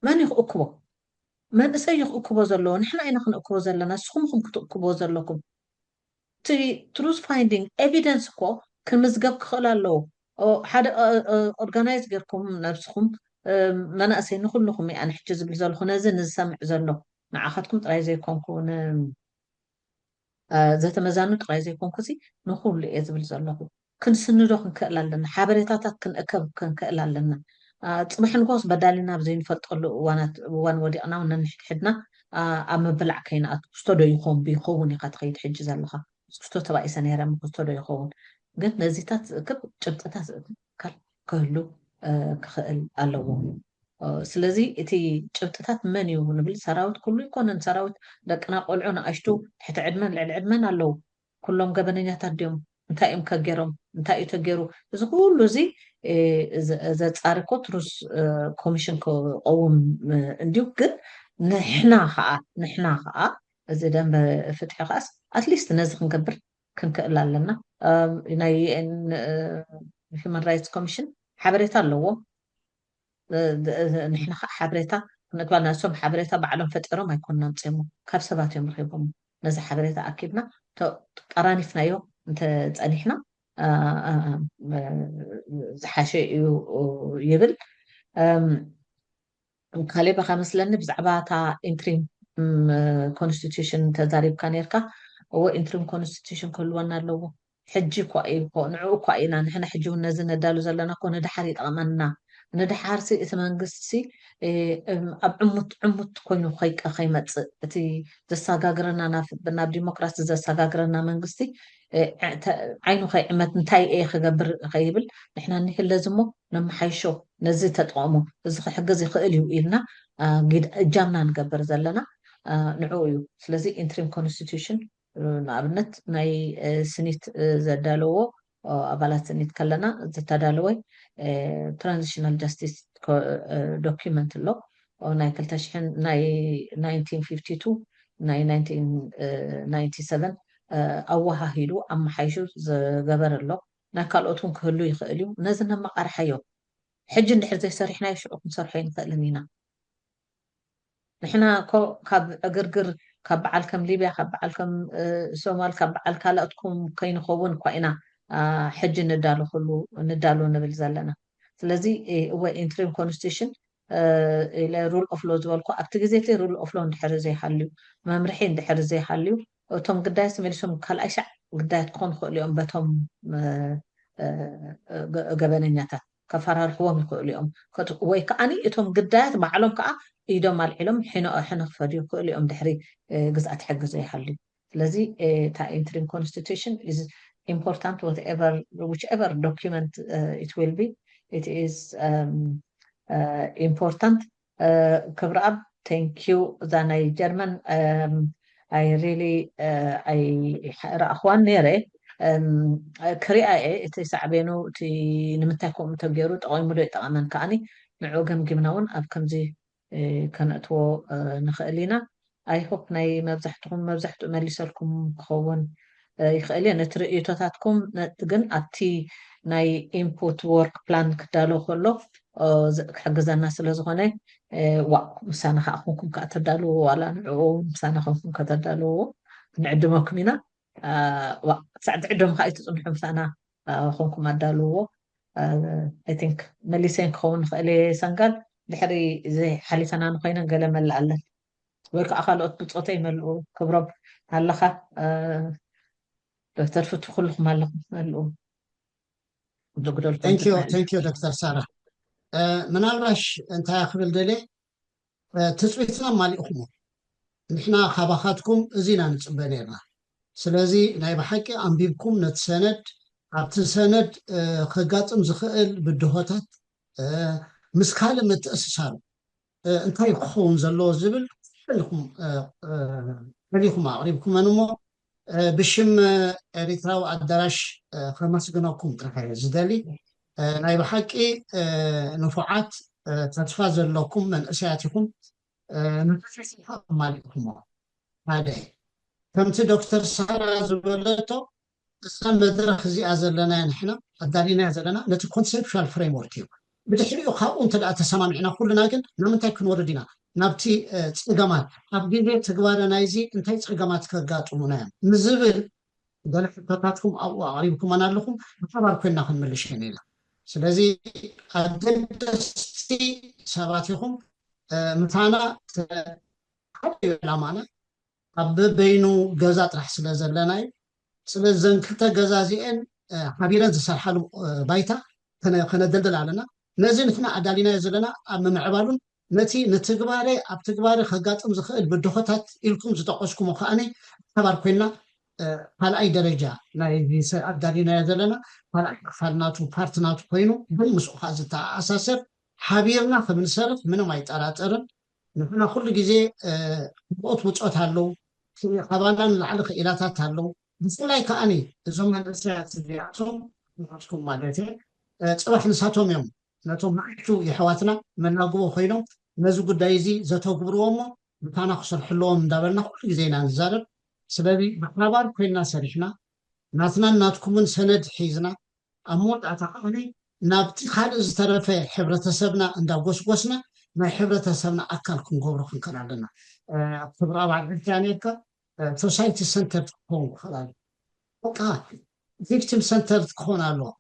መን እዩ ክእክቦ? መንእሰይ እዩ ክእክቦ ዘለዎ። ንሕና ኢና ክንእክቦ ዘለና፣ ንስኹም ኢኹም ክትእክብዎ ዘለኩም። እቲ ትሩዝ ፋይንዲንግ ኤቪደንስ እኮ ክምዝገብ ክኽእል ኣለዎ። ሓደ ኦርጋናይዝ ጌርኩም ነብስኹም መናእሰይ ንኩልኹም እየ ኣነ ሕጂ ዝብል ዘለኹ ነዚ ንዝሰምዕ ዘሎ ንዓኻትኩም ጥራይ ዘይኮንኩ ዘተመዛኑ ጥራይ ዘይኮንኩ ሲ ንኩሉ እየ ዝብል ዘለኹ። ክንስንዶ ክንክእል ኣለና፣ ሓበሬታታት ክንእከብ ክንክእል ኣለና። ፅባሕ ንጎስ በዳሊና ኣብ ዘይንፈልጠሉ እዋናት እዋን ወዲቕና እውን ነንሕድሕድና ኣብ ምብላዕ ከይንኣት ክስቶ ዶ ይኾን ብይኸውን ኢኻ ትኸይድ ሕጂ ዘለኻ። ክስቶ ተባኢሰ ነይረ ምክስቶ ዶ ይኸውን? ግን ነዚታት ዝእክብ ጭብጥታት ዝእክብ ክህሉ ክኽእል ኣለዎ። ስለዚ እቲ ጭብጥታት መን እዩ ንብል ሰራዊት ኩሉ ይኮነን። ሰራዊት ደቅና ቆልዑ ንኣሽቱ ትሕቲ ዕድመን ልዕሊ ዕድመን ኣለዉ። ኩሎም ገበነኛታት ድዮም? እንታይ እዮም ከገይሮም? እንታይ እዩ ተገይሩ? እዚ ኩሉ እዚ ዘጻሪ እኮ ትሩስ ኮሚሽን ክቀውም እንዲዩ። ግን ንሕና ከዓ ንሕና ከዓ እዚ ደንበ ፍትሒ ከዓስ ኣትሊስት ነዚ ክንገብር ክንክእል ኣለና። ናይ ዩኤን ሂማን ራይትስ ኮሚሽን ሓበሬታ ኣለዎ። ንሕና ከዓ ሓበሬታ ክንእክበልና እሶም ሓበሬታ ባዕሎም ፈጢሮም ኣይኮንና ምፅሞ ካብ ሰባት እዮም ረኪቦም። ነዚ ሓበሬታ ኣኪብና ጠራኒፍናዮ እንተፀኒሕና ዝሓሸ እዩ ይብል። ካሌብ ኣኻ መስለኒ ብዛዕባ እታ ኢንትሪም ኮንስቲቱሽን ተዛሪብካ ነርካ። እዎ ኢንትሪም ኮንስቲቱሽን ክህልወና ኣለዎ። ሕጂ እኳ እዩ እኮ ንዕኡ እኳ ኢና ንሕና ሕጂ እውን ነዚ ነዳሉ ዘለና እኮ ንድሓር ይጠቕመና። ንድሓር ሲ እቲ መንግስቲ ሲ ኣብ ዕሙት ዕሙት ኮይኑ ከይቀ ከይመፅእ እቲ ዘሰጋግረና ናብ ዲሞክራሲ ዘሰጋግረና መንግስቲ ዓይኑ ከይዕመት እንታይ እየ ክገብር ከይብል ንሕና ንክለዚ እሞ ነመሓይሾ ነዚ ተጠቐሙ እዚ ክሕግዝ ይኽእል እዩ ኢልና እጃምና ንገብር ዘለና ንዕኡ እዩ። ስለዚ ኢንትሪም ኮንስቲቱሽን ንኣብነት ናይ ስኒት ዘዳለዎ ኣባላት ስኒት ከለና ዝተዳለወ ትራንዚሽናል ጃስቲስ ዶኪመንት ኣሎ። ናይ ክልተ ሽሕን ናይ ናይንቲን ፊፍቲ ቱ ናይ ናይንቲን ናይንቲ ሰቨን ኣወሃሂዱ ኣመሓይሹ ዝገበር ኣሎ። ናይ ካልኦት እውን ክህሉ ይኽእል እዩ። ነዚ ነመቃርሓዮ። ሕጂ እንድሕር ዘይሰሪሕናዮ ሽዑ ክንሰርሖ ኣይንኽእልን ኢና። ንሕና እኮ ካብ ዕግርግር ካብ በዓል ከም ሊብያ ካብ በዓል ከም ሶማል ካብ በዓል ካልኦትኩም ከይንኸውን እኳ ኢና ሕጂ ንዳሉ ኩሉ ንዳሉ ንብል ዘለና። ስለዚ እወ ኢንትሪም ኮንስቲቱሽን ሩል ኦፍ ሎ ዝበልኩ ኣብቲ ግዜ እቲ ሩል ኦፍ ሎ እንድሕር ዘይሃልዩ መምርሒ እንድሕር ዘይሃልዩ እቶም ግዳያት ተመሊሶም ካልኣይ ሻዕ ግዳያት ክኾኑ ክኽእሉ እዮም በቶም ገበነኛታት ከፈራርሕዎም ይኽእሉ እዮም። ወይ ከዓኒ እቶም ግዳያት ባዕሎም ከዓ ኢዶም ኣልዒሎም ሕነ ክፈድዩ ይኽእሉ እዮም ድሕሪ ግዝኣት ሕጊ ዘይሃልዩ። ስለዚ እታ ኢንትሪም ኮንስቲቱሽን ኢዝ ኢምፖርታንት whichever document it will be it is important። ክብረኣብ thank you እዛ ናይ ጀርመን I really ኣይረኣኽዋን ነይረ። ክሪኣ እየ እቲ ሳዕቤኑ እቲ ንምንታይ ከምኡ ተገይሩ ጠቒሙ ዶ ይጠቐመን ከዓኒ ንዕኡ ገምጊምና እውን ኣብ ከምዚ ከነእትዎ ንኽእል ኢና። ኣይሆፕ ናይ መብዛሕትኹም መብዛሕትኡ መሊሰልኩም ክኸውን ይኽእል እየ። ነቲ ርእቶታትኩም ግን ኣብቲ ናይ ኢንፑት ወርክ ፕላን ክዳሎ ከሎ ክሕግዘና ስለ ዝኾነ ዋእ ምሳና ከዓ ኮንኩም ከዓ ተዳልዎ ዋላ ንዕኡ ምሳና ኮንኩም ከተዳልዎ ንዕድመኩም ኢና። ሳዕ ትዕደሙ ከዓ ኣይትፅንሑ ምሳና ኮንኩም ኣዳልዎ። ቲንክ መሊሰን ክኸውን ንኽእል እየ ሰንጋል ድሕሪ ዘይሓሊፈና ንኮይነን ገለ መላ ኣለን ወይ ከዓ ካልኦት ብፆተ ይመልኡ። ክብሮም ኣለኻ ዶክተር ፍቱ ኩልኩም ኣለኹም መልኡ። ዶክተር ሳራ ምናልባሽ እንታይ ክብል ደልየ ትፅቢትና ማሊእኹሞ ንሕና ካባኻትኩም እዚ ኢና ንፅበ ነርና። ስለዚ ናይ ብሓቂ ኣንቢብኩም ነቲ ሰነድ ኣብቲ ሰነድ ከጋጥም ዝኽእል ብድሆታት ምስ ካልእ ምትእስሳሩ እንታይ ክኸውን ዘለዎ ዝብል ፈሊኹም ኣቕሪብኩመን እሞ ብሽም ኤሪትራዊ ኣዳራሽ ከመስግነኩም ጥራሕ ዝደሊ ናይ ብሓቂ ንፉዓት ተስፋ ዘለኩም መንእሰያት ኢኹም። ንማሊእኩሞ ሓደ ከምቲ ዶክተር ሳራ ዝበለቶ እዛ መድረክ እዚኣ ዘለና ንሕና ኣዳሊናያ ዘለና ነቲ ኮንሴፕሽዋል ፍሬምወርክ እዩ። ብድሕሪኡ ካብኡ እንተ ተሰማሚዕና ኩልና ግን ንምንታይ ክንወርድ ኢና ናብቲ ፀገማት ኣብ ግዜ ትግባረ ናይዚ እንታይ ፀገማት ከጋጥሙና እዮም ንዝብል ገለ ሕቶታትኩም ኣብኡ ኣቕሪብኩመን ኣለኹም። ብሓባር ኮይና ክንምልሽ ኢና። ስለዚ ኣገደስቲ ሰባት ኢኹም። ምሳና ሓደ እዩ ዕላማና ኣብ በይኑ ገዛ ጥራሕ ስለ ዘለና እዩ። ስለዚ ዘን ክልተ ገዛ እዚአን ሓቢረን ዝሰርሓሉ ባይታ ከነደልድል ኣለና። ነዚ ንሕና ኣዳሊናዮ ዘለና ኣብ ምምዕባሉን ነቲ ንትግባረ ኣብ ትግባረ ከጋጥም ዝኽእል ብድሆታት ኢልኩም ዝጠቀስኩሞ ከዓኒ ሓባር ኮይና ካልኣይ ደረጃ ናይ ኣዳሊናዮ ዘለና ካልኣይ ክፋል ናቱ ፓርት ናቱ ኮይኑ ግን ምስኡ ከዓ ዝተኣሳሰር ሓቢርና ከም ንሰርሕ ምንም ኣይጠራጠርን። ንሕና ኩሉ ግዜ ብኦት ውፆት ኣለዉ፣ ካባና ንላዕሊ ክኢላታት ኣለዉ። ብፍላይ ከዓኒ እዞም መንእሰያት እዚኣቶም ንስኹም ማለት እየ፣ ጽባሕ ንሳቶም እዮም ነቶም ንኣሽቱ የሕዋትና መናግቦ ኮይኖም ነዚ ጉዳይ እዚ ዘተግብርዎ እሞ ምሳና ክሰርሑ ኣለዎም እንዳበልና ኩሉ ግዜ ኢና ንዛረብ። ስለዚ ብሓባር ኮይና ሰሪሕና ናትናን ናትኩምን ሰነድ ሒዝና ኣብ መወዳእታ ከዓኒ ናብቲ ካልእ ዝተረፈ ሕብረተሰብና እንዳጎስጎስና ናይ ሕብረተሰብና ኣካል ክንገብሮ ክንክእል ኣለና። ክብሪ ኣባል ዕድያ ነርካ ሶሳይቲ ሰንተር ክኸውን ክኽእል ኣሎ። በቃ ቪክቲም ሰንተር ክኸውን ኣለዎ።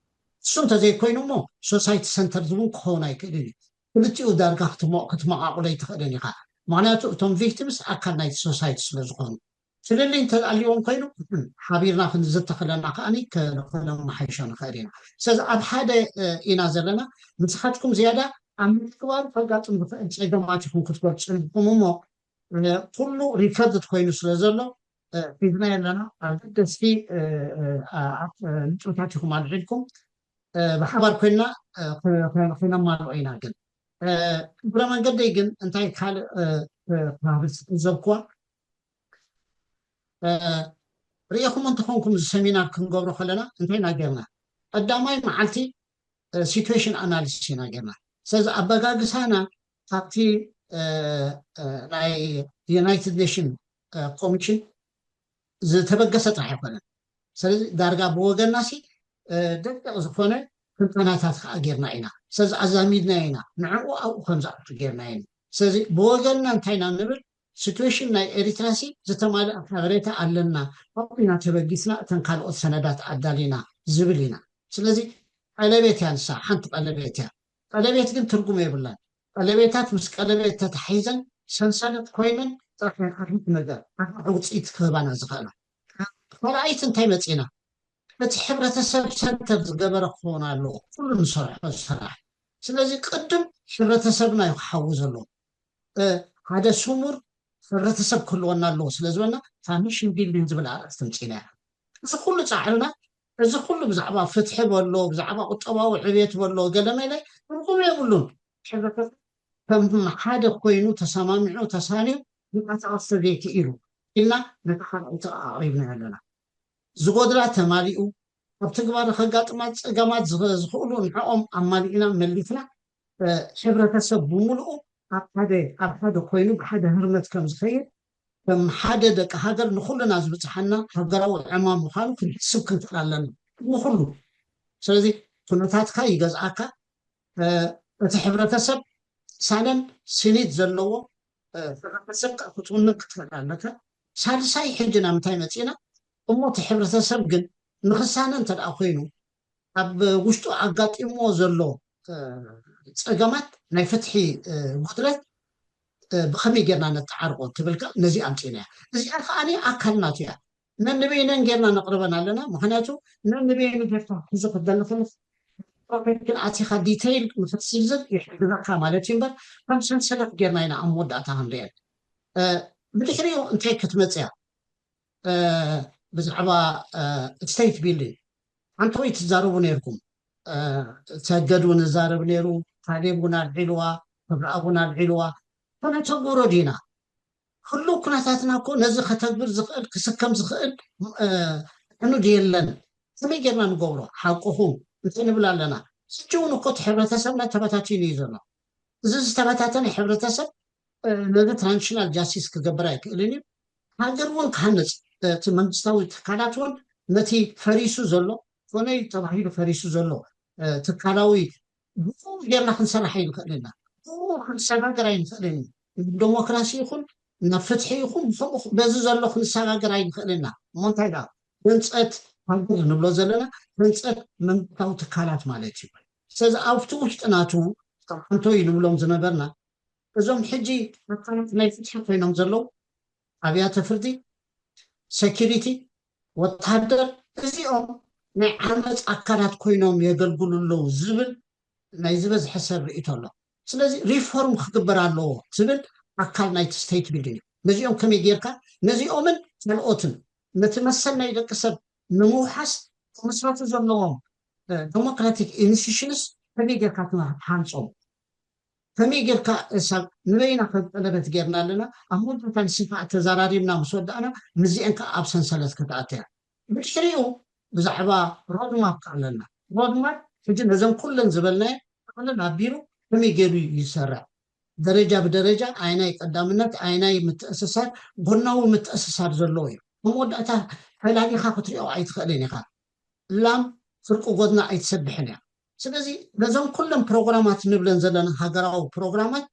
እሱ እንተዘይኮይኑ እሞ ሶሳይቲ ሰንተር እውን ክኸውን ኣይክእልን እዩ። ክልቲኡ ዳርጋ ክትመቃቁሎ ኣይትኽእልን ኢኻ። ምክንያቱ እቶም ቪክቲምስ ኣካል ናይቲ ሶሳይቲ ስለዝኾኑ ፍልልይ እንተኣልዎም ኮይኑ ሓቢርና ክንዝተ ከለና ከዓኒ ከነመሓይሾ ንኽእል ኢና። ስለዚ ኣብ ሓደ ኢና ዘለና። ንስኻትኩም ዝያዳ ኣብ ምትግባሩ ከጋጥም ዝኽእል ፀገማት ኢኹም ክትገልፁ ኢኹም እሞ ኩሉ ሪከርድ ኮይኑ ስለ ዘሎ ሒዝና ኣለና። ኣገደስቲ ንጥብታት ኢኹም ኣልዒልኩም ብሓባር ኮይና ከነማልኦ ኢና። ግን እግረ መንገደይ ግን እንታይ ካልእ ክባብስ ዘብክዋ ርኢኹም እንተኾንኩም እዚ ሰሚናር ክንገብሮ ከለና እንታይ ኢና ጌርና? ቀዳማይ መዓልቲ ሲትዌሽን ኣናሊሲስ ኢና ጌርና። ስለዚ ኣበጋግሳና ካብቲ ናይ ዩናይትድ ኔሽን ኮሚሽን ዝተበገሰ ጥራሕ ኣይኮነን። ስለዚ ዳርጋ ብወገንና ሲ ደቂቕ ዝኾነ ትንተናታት ከዓ ጌርና ኢና። ስለዚ ኣዛሚድና ኢና ንዕኡ ኣብኡ ከም ዝኣቱ ጌርና ኢና። ስለዚ ብወገንና እንታይ ኢና ንብል ሲትዌሽን ናይ ኤሪትራ ሲ ዝተማልአ ሓበሬታ ኣለና ኣብኡ ኢና ተበጊስና እተን ካልኦት ሰነዳት ኣዳሊና ዝብል ኢና። ስለዚ ቀለቤት እያ ንሳ ሓንቲ ቀለቤት እያ። ቀለቤት ግን ትርጉም የብላን። ቀለቤታት ምስ ቀለቤት ተታሒዘን ሰንሰለት ኮይነን ጥራሕ እየን ኣርባዕተ ነገር ኣርባዕተ ውፅኢት ክህባና ዝኽእላ። ካልኣይቲ እንታይ መፂና እቲ ሕብረተሰብ ሰንተር ዝገበረ ክኸውን ኣለዎ ኩሉ ንሰርሖ ስራሕ። ስለዚ ቅድም ሕብረተሰብና እዩ ክሓዊ ዘለዎ። ሓደ ስሙር ሕብረተሰብ ክህልወና ኣለዎ ስለ ዝበልና እታ ኔሽን ቢልዲንግ ዝብል ኣርእስቲ ምፂና እያ። እዚ ኩሉ ፃዕርና እዚ ኩሉ ብዛዕባ ፍትሒ በሎ ብዛዕባ ቁጠባዊ ዕብየት በሎ ገለመለ ትርጉም የብሉን። ሕብረተሰብ ከም ሓደ ኮይኑ ተሰማሚዑ ተሳንዩ ምንቀሳቐስ ተዘይክኢሉ ኢልና ነቲ ካልኣይቲ ኣቕሪብና ኣለና። ዝጎድላ ተማሊኡ፣ ኣብ ትግባረ ከጋጥማ ጸገማት ዝኸ- ዝኽእሉ ንዕኦም ኣማሊእና መሊስና፣ እ፣ ሕብረተሰብ ብምሉኡ ኣብ ሓደ ኣብ ሓደ ኮይኑ ብሓደ ህርመት ከም ዝኸይድ፣ ከም ሓደ ደቂ ሃገር ንኹልና ዝብጽሓና ሃገራዊ ዕማም ምዃኑ ክንሕስብ ክንክእል ኣለና። ንኹሉ ስለዚ ኩነታትካ ይገዝኣካ። እቲ ሕብረተሰብ ሳነን ስኒት ዘለዎ ሕብረተሰብ ክትውንን ክትኽእል ኣለካ። ሳልሳይ ሕጂ ናብ ምንታይ መፂና? እሞ እቲ ሕብረተሰብ ግን ንክሳነ እንተ ደኣ ኮይኑ ኣብ ውሽጡ ኣጋጢምዎ ዘሎ ፀገማት ናይ ፍትሒ ጉድለት ብኸመይ ጌርና ነተዓርቆ ትብልካ ነዚ ኣምፂና እያ። እዚኣ ከዓ ኣካል ናቱ እያ። ነንበይነን ጌርና ነቕርበን ኣለና። ምክንያቱ ነንበይኑ ጌርካ ሒዙ ክትደሊ ከለካ ፕሮፌሽን ኣቲካ ዲተይል ንክትዝርዝር ይሕግዘካ ማለት እዩ እምበር ከም ሰንሰለት ጌርና ኢና ኣብ መወዳእታ ክንሪአን። ብድሕሪኡ እንታይ ክትመፅያ ብዛዕባ ስቴት ቢልዲንግ ሓንቲ ወይ ትዛረቡ ነርኩም። ሰገድ እውን ዝዛረብ ነይሩ፣ ካሌብ እውን ኣልዒልዋ፣ ክብረኣብ እውን ኣልዒልዋ። ኮነ ተግብሮ ዲና? ህሉው ኩነታትና እኮ ነዚ ከተግብር ዝኽእል ክስከም ዝኽእል ዕኑድ የለን። ከመይ ጌርና ንገብሮ? ሓቅኹም እንታይ ንብል ኣለና? ሕጂ እውን እኮ እቲ ሕብረተሰብና ተበታቲኑ እዩ ዘሎ። እዚ ዝተበታተነ ሕብረተሰብ ነዚ ትራንዚሽናል ጃስቲስ ክገብር ኣይክእልን እዩ። ሃገር እውን ክሃንፅ እቲ መንግስታዊ ትካላት እውን ነቲ ፈሪሱ ዘሎ ኮነ ተባሂሉ ፈሪሱ ዘሎ ትካላዊ ብኡ ጌርና ክንሰርሕ ኣይንኽእል ኢና። ብኡ ክንሰጋገር ኣይንኽእልን ኢና። ዴሞክራሲ ይኹን ናብ ፍትሒ ይኹን ብከምኡ በዚ ዘሎ ክንሰጋገር ኣይንኽእል ኢና። እሞ እንታይ ደኣ ህንፀት ሃገር ንብሎ ዘለና ህንፀት መንግስታዊ ትካላት ማለት እዩ። ስለዚ ኣብቲ ውሽጢ ናቱ ካብ ሓንቶ እዩ ንብሎም ዝነበርና እዞም ሕጂ ኣካላት ናይ ፍትሒ ኮይኖም ዘለዉ ኣብያተ ፍርዲ፣ ሴኪሪቲ፣ ወታደር እዚኦም ናይ ዓመፅ ኣካላት ኮይኖም የገልግሉ ኣለዉ ዝብል ናይ ዝበዝሐ ሰብ ርእይቶ ኣሎ። ስለዚ ሪፎርም ክግበር ኣለዎ ዝብል ኣካል ናይቲ ስቴት ቢልዲንግ እዩ። ነዚኦም ከመይ ጌርካ ነዚኦምን ካልኦትን ነቲ መሰል ናይ ደቂ ሰብ ንምውሓስ ክምስረቱ ዘለዎም ዴሞክራቲክ ኢንስቲቱሽንስ ከመይ ጌርካ ትሃንፆም ከመይ ጌርካ እሳብ ንበይና ከም ቀለበት ጌርና ኣለና ኣብ መወዳእታ ንስንፋዕ ተዘራሪብና ምስ ወዳእና ምስዚአን ከዓ ኣብ ሰንሰለት ከተኣተያ ብድሕሪኡ ብዛዕባ ሮድማፕ ኣለና። ሮድማፕ ሕጂ ነዘን ኩለን ዝበልናየ ጠቕልል ኣቢሉ ከመይ ገይሩ ይሰርሕ ደረጃ ብደረጃ ኣይናይ ቀዳምነት ኣይናይ ምትእስሳር ጎናዊ ምትእስሳር ዘለዎ እዩ። ኣብ መወዳእታ ፈላሊኻ ክትሪኦ ኣይትኽእልን ኢኻ። ላም ፍርቂ ጎድና ኣይትሰብሕን እያ። ስለዚ ነዞም ኩለን ፕሮግራማት ንብለን ዘለና ሃገራዊ ፕሮግራማት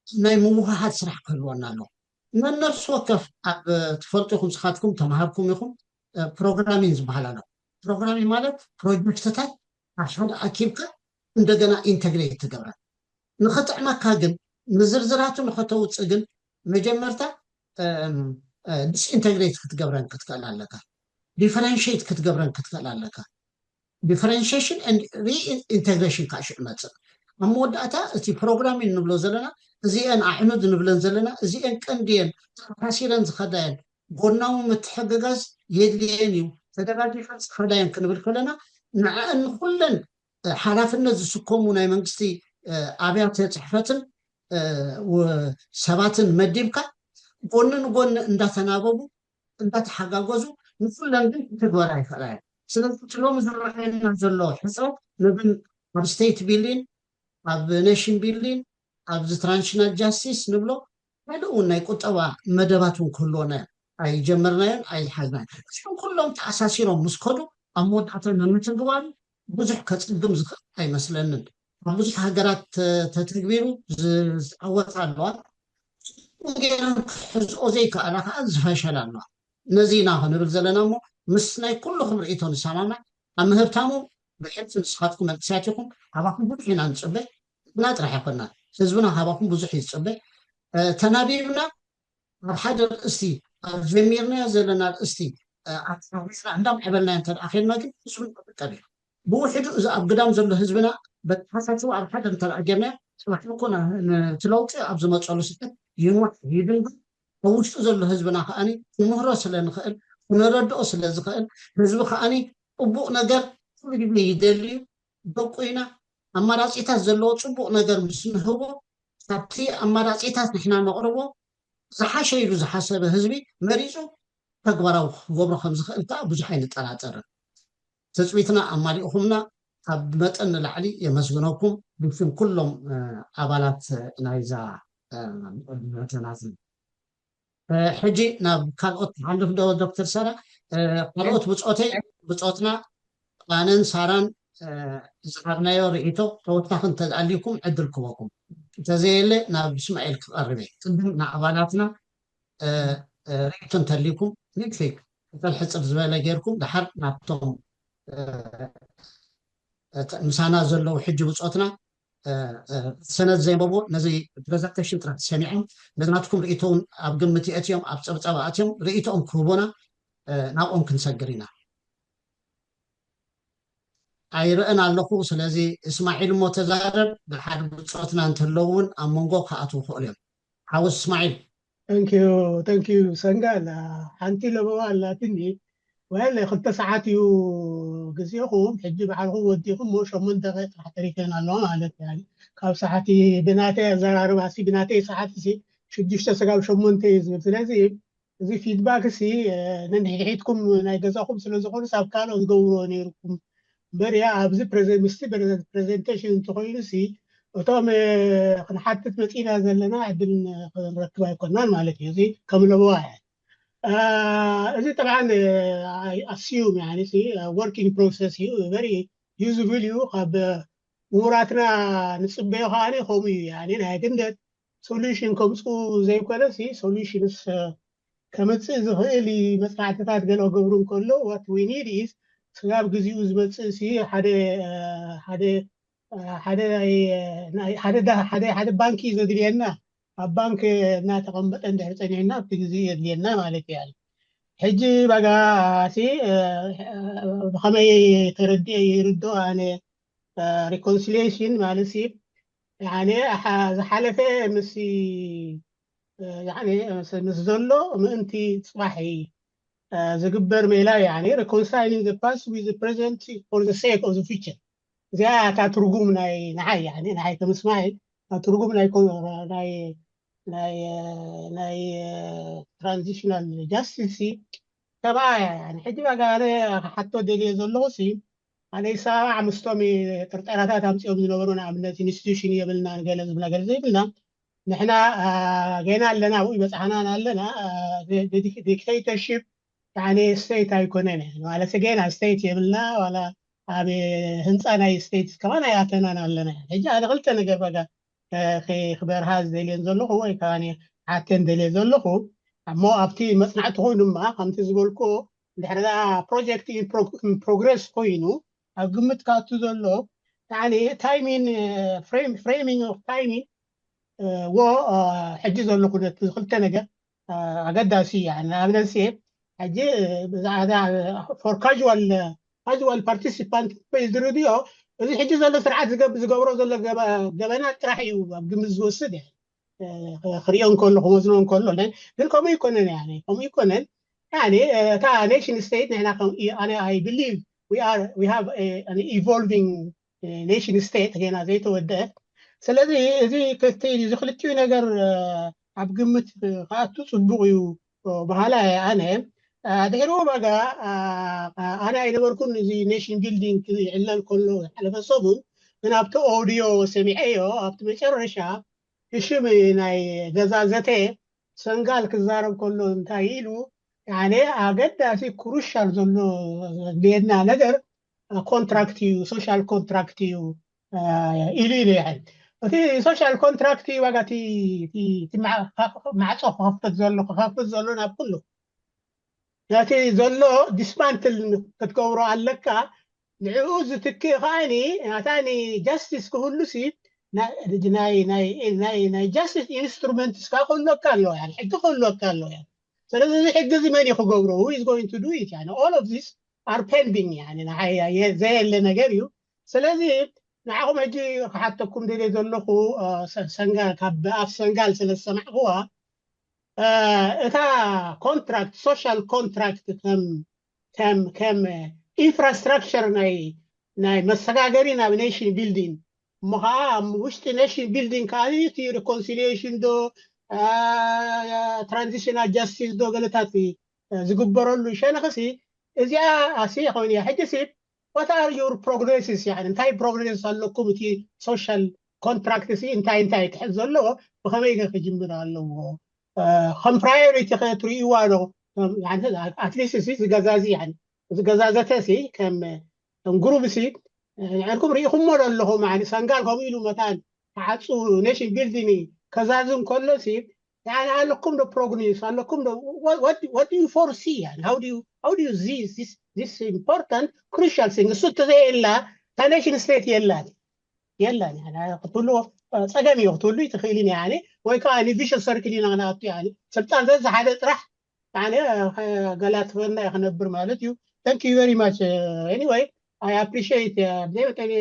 ናይ ምውህሃድ ስራሕ ክህልወና ኣለዎ። ነነፍሲ ወከፍ ኣብ ትፈልጡ ኢኹም ስኻትኩም ተማሃርኩም ኢኹም ፕሮግራሚንግ ዝበሃል ኣሎ። ፕሮግራሚንግ ማለት ፕሮጀክትታት ኣብ ሓደ ኣኪብካ እንደገና ኢንተግሬት ትገብረን። ንኽጥዕመካ ግን ንዝርዝራቱ ንኸተውፅእ ግን መጀመርታ ዲስኢንተግሬት ክትገብረን ክትክእል ኣለካ። ዲፈረንሽት ክትገብረን ክትክእል ኣለካ። ዲፈረንሽን ሪኢንተግሬሽን ከዓ ሽዑ መፅእ ኣብ መወዳእታ እቲ ፕሮግራሚን ንብሎ ዘለና እዚአን ኣዕኑድ ንብለን ዘለና እዚአን ቀንዲየን ተሳሲረን ዝኸዳየን ጎናዊ ምትሕግጋዝ የድልየን እዩ። ተደጋጊፈን ዝኸዳየን ክንብል ከለና ንዕአን ንኩለን ሓላፍነት ዝስከሙ ናይ መንግስቲ ኣብያተ ፅሕፈትን ሰባትን መዲብካ ጎኒ ንጎኒ እንዳተናበቡ እንዳተሓጋገዙ ንኩለን ግን ክትግበራ ይኽእላ እየን። ስለዚ እቲ ሎሚ ዝረኣየና ዘሎ ሕፅረት ንብን ኣብ ስቴት ቢልዲን ኣብ ኔሽን ቢልዲን ኣብዚ ትራንዚሽናል ጃስቲስ ንብሎ ካልእ እውን ናይ ቁጠባ መደባት እውን ክህልወና ኣይጀመርናዮን ኣይዝሓዝናዮን። እዚኦም ኩሎም ተኣሳሲሮም ምስ ከዱ ኣብ መወዳእታ ንምትግባሩ ብዙሕ ከፅግም ዝኽእል ኣይመስለንን። ኣብ ብዙሕ ሃገራት ተተግቢሩ ዝዓወት ኣለዋ። ገይረን ክሕዝኦ ዘይከኣላ ከዓ ዝፈሸላ ኣለዋ። ነዚ ኢና ክንብል ዘለና እሞ ምስ ናይ ኩልኹም ርእይቶ ንሰማማዕ። ኣብ ምህብታሙ ብሕልፊ ንስኻትኩም መንእሰያት ኢኹም፣ ካባኹም ብዙሕ ኢና ንፅበ። ንሕና ጥራሕ ኣይኮንና፣ ህዝብና ካባኹም ብዙሕ እዩ ዝፅበ። ተናቢብና ኣብ ሓደ ርእስቲ ኣብ ጀሚርናዮ ዘለና ርእስቲ ኣተሓሒዝና እንዳምዕበልናዮ እንተ ደኣ ኬድና ግን ህዝቢ ንክጥቀም እዩ። ብውሕዱ እዚ ኣብ ግዳም ዘሎ ህዝብና በተሓሳስቡ ኣብ ሓደ እንተ ደኣ ጌርናዮ ፅባሕ እኮ እቲ ለውጢ ኣብ ዝመፀሉ ስዓት ይንዋሕ ይድንጉ ኣብ ውሽጡ ዘሎ ህዝብና ከዓኒ ክንምህሮ ስለ ንኽእል ክነረድኦ ስለ ዝኽእል ህዝቢ ከዓኒ ፅቡቕ ነገር ኩሉ ግዜ ይደሊ እዩ። ደቁ ኢና። ኣማራፂታት ዘለዎ ፅቡቕ ነገር ምስ ንህቦ ካብቲ ኣማራፂታት ንሕና ነቕርቦ ዝሓሸ ኢሉ ዝሓሰበ ህዝቢ መሪፁ ተግባራዊ ክገብሮ ከም ዝኽእል ከዓ ብዙሕ ኣይንጠራጠርን። ትፅቢትና ኣማሊእኹምና ካብ መጠን ንላዕሊ የመስግነኩም ብሽም ኩሎም ኣባላት ናይዛ ናትና። ሕጂ ናብ ካልኦት ሓልፍ ዶ ዶክተር ሰራ? ካልኦት ብፆተይ ብፆትና ኣነን ሳራን ዝሃብናዮ ርእይቶ ተወሳኺ እንተኣልዩኩም ዕድል ክበኩም። እንተዘየለ ናብ እስማኤል ክቐርብ እየ። ቅድም ንኣባላትና ርእይቶ እንተልዩኩም ኒክፊክ ቅጠል ሕፅር ዝበለ ጌርኩም ድሓር ናብቶም ምሳና ዘለዉ ሕጂ ብፆትና ሰነድ ዘንበቡ ነዚ ፕሬዘንቴሽን ጥራሕ ሰሚዖም ነዚ ናትኩም ርእይቶ እውን ኣብ ግምት የእትዮም ኣብ ፀብፀባ ኣትዮም ርእይቶኦም ክህቡና ናብኦም ክንሰግር ኢና። ኣይርእን ኣለኹ። ስለዚ እስማዒል እሞ ተዛረብ። ብሓደ ብፆትና እንተለዉ እውን ኣብ መንጎ ክኣትዉ ክእሉ እዮም። ሓወስ እስማዒል። ተንኪዩ ተንኪዩ ሰንጋል። ሓንቲ ለበዋ ኣላትኒ። ወል ክልተ ሰዓት እዩ ግዜኹም። ሕጂ ባዕልኹም ወዲኹም ሞ ሸሞንተ ደቂቕ ጥራሕ ተሪፈን ኣለዋ ማለት እዩ። ካብ ሰዓት ብናተይ ኣዘራርባ ሲ ብናተይ ሰዓት ሲ ሽዱሽተ ስጋብ ሸሞንተ እዩ ዝብል። ስለዚ እዚ ፊድባክ ሲ ነንሕድሕድኩም ናይ ገዛኹም ስለ ዝኾኑ ሳብ ካልኦ ዝገብርዎ ነይርኩም። እምበር ያ ኣብዚ ምስቲ ፕሬዘንቴሽን እንተኮይኑ ሲ እቶም ክንሓትት መፂና ዘለና ዕድል ክንረክብ ኣይኮናን ማለት እዩ። እዚ ከም ለበዋ እያ። እዚ ጠብዓን ኣስዩም ወርኪንግ ፕሮሰስ እዩ። ቨሪ ዩዝፉል እዩ። ካብ ምሁራትና ንፅበዮ ከዓ ከምኡ እዩ። ናይ ግንደት ሶሉሽን ከምፅኡ ዘይኮነ ሲ ሶሉሽንስ ከምፅእ ዝኽእል መፅናዕትታት ገለ ክገብሩ እንከሎ what we need is ስጋብ ግዚኡ ዝመፅእ ሲ ሓደ ሓደ ሓደ ሓደ ሓደ ባንኪ ዘድልየና ኣብ ባንክ እናተቐመጠ እንድሕር ፀኒሕና ኣብቲ ግዜ የድልየና ማለት እዩ። ሕጂ ባጋ ሲ ብኸመይ ተረዲኤ ይርዶ ኣነ ሪኮንሲሊሽን ማለት ሲ ዝሓለፈ ምስ ምስ ዘሎ ምእንቲ ፅባሕ ዝግበር ሜላ reconciling the past with the present for the sake of the future። እዚኣ እታ ትርጉም ናይ ንዓይ ንዓይ ከምስማዒል ትርጉም ናይ ናይ ናይ ናይ ትራንዚሽናል ጃስቲስ ተባኣ ሕጂ ባጋ ኣነ ክሓቶ ደልየ ዘለኹ ሲ ኣነ ይሰማማዕ ምስቶም ጥርጠራታት ኣምፅኦም ዝነበሩ ንኣብነት ኢንስቲቱሽን የብልና ገለ ዝብላ ገለ ዘይብልና ንሕና ገና ኣለና ኣብኡ ይበፅሓና ኣለና ዲክቴተርሽፕ ስቴት ኣይኮነን ማለት ገና ስቴት የብልና ዋላ ኣብ ህንፃ ናይ ስቴት ከማን ኣይኣተናን ኣለና። ሕጂ ኣነ ክልተ ነገር በጋ ክበርሃ ዝደልየን ዘለኹ ወይ ከዓ ሓተን ደልየ ዘለኹ እሞ ኣብቲ መፅናዕትኹም ድማ ከምቲ ዝበልኩ ድሕሪ ፕሮጀክት ፕሮግረስ ኮይኑ ኣብ ግምት ካቱ ዘሎ ታይሚን ፍሬሚንግ ኦፍ ታይሚን ዎ ሕጂ ዘሎ ኩነት ክልተ ነገር ኣገዳሲ ንኣብነት ሕጂ ብዛዕባ for casual casual participant ዝርድኦ እዚ ሕጂ ዘሎ ስርዓት ዝገብሮ ዘሎ ገበናት ጥራሕ እዩ ኣብ ግምት ዝወስድ ክሪኦ እንከሎ ክወዝኖ እንከሎ ግን ከምኡ ይኮነን ከምኡ ይኮነን እታ nation state ንሕና I believe we are we have an evolving nation state ገና ዘይተወደአት ስለዚ እዚ ክልቲ እዚ ክልቲኡ ነገር ኣብ ግምት ክኣቱ ፅቡቅ እዩ በሃላ እየ ኣነ ድሕሪ ዋጋ ኣነ ኣይነበርኩን እዚ nation building ይዕለል ከሎ ዝሓለፈ ሰሙን ግን ኣብቲ ኦዲዮ ሰሚዐዮ ኣብቲ መጨረሻ ብሽም ናይ ገዛ ዘተ ሰንጋል ክዛረብ ከሎ እንታይ ኢሉ ኣገዳሲ ክሩሻል ዘሎ ድሌና ነገር ኮንትራክት እዩ social contract እዩ ኢሉ ኢሉ ይሕል እቲ social contract ዋጋ ማዕፆ ክኸፍት ዘሎ ክኸፍት ዘሎ ናብ ኩሉ ነቲ ዘሎ dismantle ክትገብሮ ኣለካ ንዕኡ ዝትክእ ከዓኒ ናታ justice ክህሉ ሲ ናይ justice instrument ስ ክህልወካ ኣለዎ ሕጊ ክህልወካ ኣለዎ ስለዚ እዚ ሕጊ እዚ መን እዩ ክገብሮ who is going to do it all of this are pending ዘየለ ነገር እዩ ስለዚ ንዓኹም ሕጂ ክሓተኩም ደልየ ዘለኹ ሰንጋል ካብ ብኣፍ ሰንጋል ስለ ዝሰማዕኽዋ እታ contract social contract ከም ከም ከም infrastructure ናይ ናይ መሰጋገሪ ናብ nation building እሞ ከዓ ኣብ ውሽጢ nation building ከዓ እቲ reconciliation ዶ transitional justice ዶ ገለታት ዝግበረሉ ሸነኽሲ እዚኣ ኣሲ ኮይኑ እያ። ሕጂ ሲ what are your prognosis? يعني እንታይ ፕሮግኖሲስ ኣለኩም? እቲ ሶሻል ኮንትራክት ሲ እንታይ እንታይ ክሕዝ ዘለዎ፣ ብኸመይ ከ ክጅምር ኣለዎ? ከም ፕራዮሪቲ ከትርእይዋ ዶ? ኣትሊስት ሲ ዝገዛዚ ዝገዛዘተ ሲ ከም ከም ግሩብ ሲ ንዕርኩም ርኢኹሞ ዶ ኣለኹም? ሰንጋል ከምኡ ኢሉ መታን ተዓፁ ኔሽን ቢልዲንግ ከዛዝም ከሎ ሲ ኣለኩም ዶ ፕሮግኖሲስ ኣለኩም ዶ? What do you foresee? How do you see this important crucial thing? እሱ ተዘየላ እታ ኔሽን ስቴት የላን የላን ክትብሉ ፀገም እዩ ክትብሉ ትኽእል ኢና ወይ ከዓ ቪሸስ ሰርክል ኢና ክንኣቱ ስልጣን ዘዝሓደ ጥራሕ ኣነ ገላትፈና ክነብር ማለት እዩ። Thank you very much. Anyway, I appreciate ብዘይ መጠን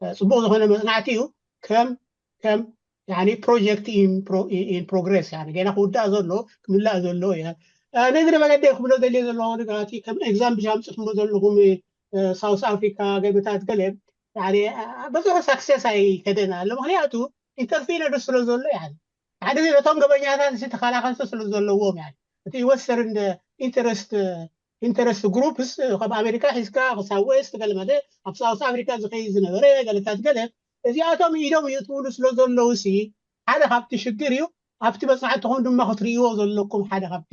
ፅቡቅ ዝኾነ መፅናዕቲ እዩ። ከም ከም ፕሮጀክት ኢን ፕሮግረስ ገና ክውዳእ ዘሎ ክምላእ ዘሎ እየ። ነዚ መገዲ ክብሎ ዘልየ ዘለኹ ነገራት ከም ኤግዛምፕል ኣምፅኹሞ ዘለኹም ሳውስ ኣፍሪካ ገበታት ገለ ብዙሕ ሳክሰስ ኣይከደን ኣሎ። ምክንያቱ ኢንተርፊረንስ ስለ ዘሎ ሓደ ነቶም ገበኛታት ተኸላኸልቲ ስለ ዘለዎም እቲ ወስተርን ኢንተረስት ኢንተረስት ግሩፕስ ካብ ኣሜሪካ ሒዝካ ክሳብ ዌስት ገለ መለ ኣብ ሳውስ ኣፍሪካ ዝኸይድ ዝነበረ ገለታት ገለ እዚኣቶም ኢዶም ይእትውሉ ስለ ዘለዉ ሲ ሓደ ካብቲ ሽግር እዩ። ኣብቲ መፅናዕትኹም ድማ ክትርእይዎ ዘለኩም ሓደ ካብቲ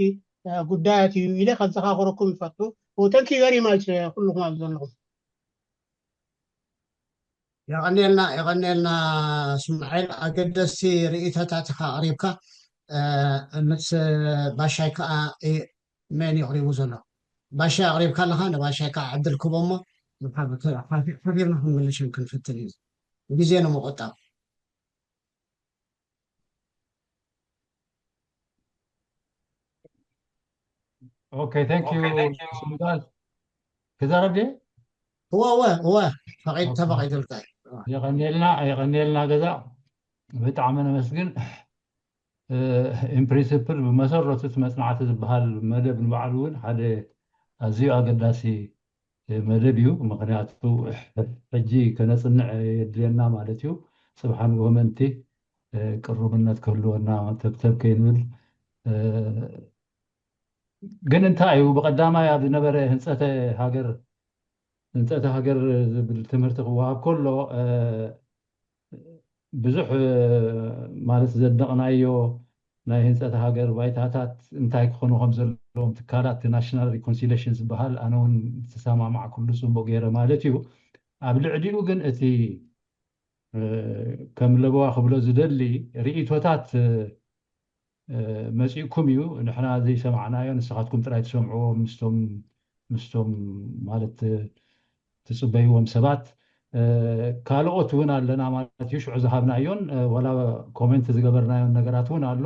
ጉዳያት እዩ ኢለ ከዘኻኽረኩም ይፈቱ። Thank you very much ኩልኹም ኣብ ዘለኹም። የቐኔልና የቐኔልና ስማዒል፣ ኣገደስቲ ርእይቶታት ኢኻ ኣቕሪብካ። ምስ ባሻይ ከዓ መን የቕሪቡ ዘሎ? ባሻይ ኣቕሪብካ ኣለኻ፣ ንባሻይ ከዓ ዕድል ክቦ እሞ ሓቢርና ክንምልሽን ክንፍትን እዩ ግዜ ንምቁጣብ። Okay, thank you. ስምዳል ክዛረብ ድየ? እወ እወ እወ ፈቒድ ተፈቒዱልካ። የቐኔልና የቐኔልና ገዛ ብጣዕሚ ነመስግን። ኢንፕሪንስፕል ብመሰረቱ እቲ መፅናዕቲ ዝበሃል መደብ ንባዕሉ እውን ሓደ ኣዝዩ ኣገዳሲ መደብ እዩ። ምክንያቱ ሕጂ ከነፅንዕ የድልየና ማለት እዩ። ፅብሓ ንግሆ ምእንቲ ቅሩብነት ክህልወና ተብተብ ከይንብል ግን እንታይ እዩ ብቀዳማይ ኣብ ዝነበረ ህንፀተ ሃገር ህንፀተ ሃገር ዝብል ትምህርቲ ክወሃብ ከሎ ብዙሕ ማለት ዘደቕናዮ ናይ ህንፀት ሃገር ባይታታት እንታይ ክኾኑ ከም ዘለዎም ትካላት ናሽናል ሪኮንሲሌሽን ዝበሃል ኣነ እውን ዝተሰማማዕኩሉ ፅቡቅ ገይረ ማለት እዩ። ኣብ ልዕሊኡ ግን እቲ ከም ለበዋ ክብሎ ዝደሊ ርእይቶታት መፂእኩም እዩ። ንሕና ዘይሰማዕናዮ ንስኻትኩም ጥራይ ትሰምዕዎ ምስቶም ምስቶም ማለት ትፅበይዎም ሰባት ካልኦት እውን ኣለና ማለት እዩ። ሽዑ ዝሃብናዮን ዋላ ኮሜንት ዝገበርናዮን ነገራት እውን ኣሎ።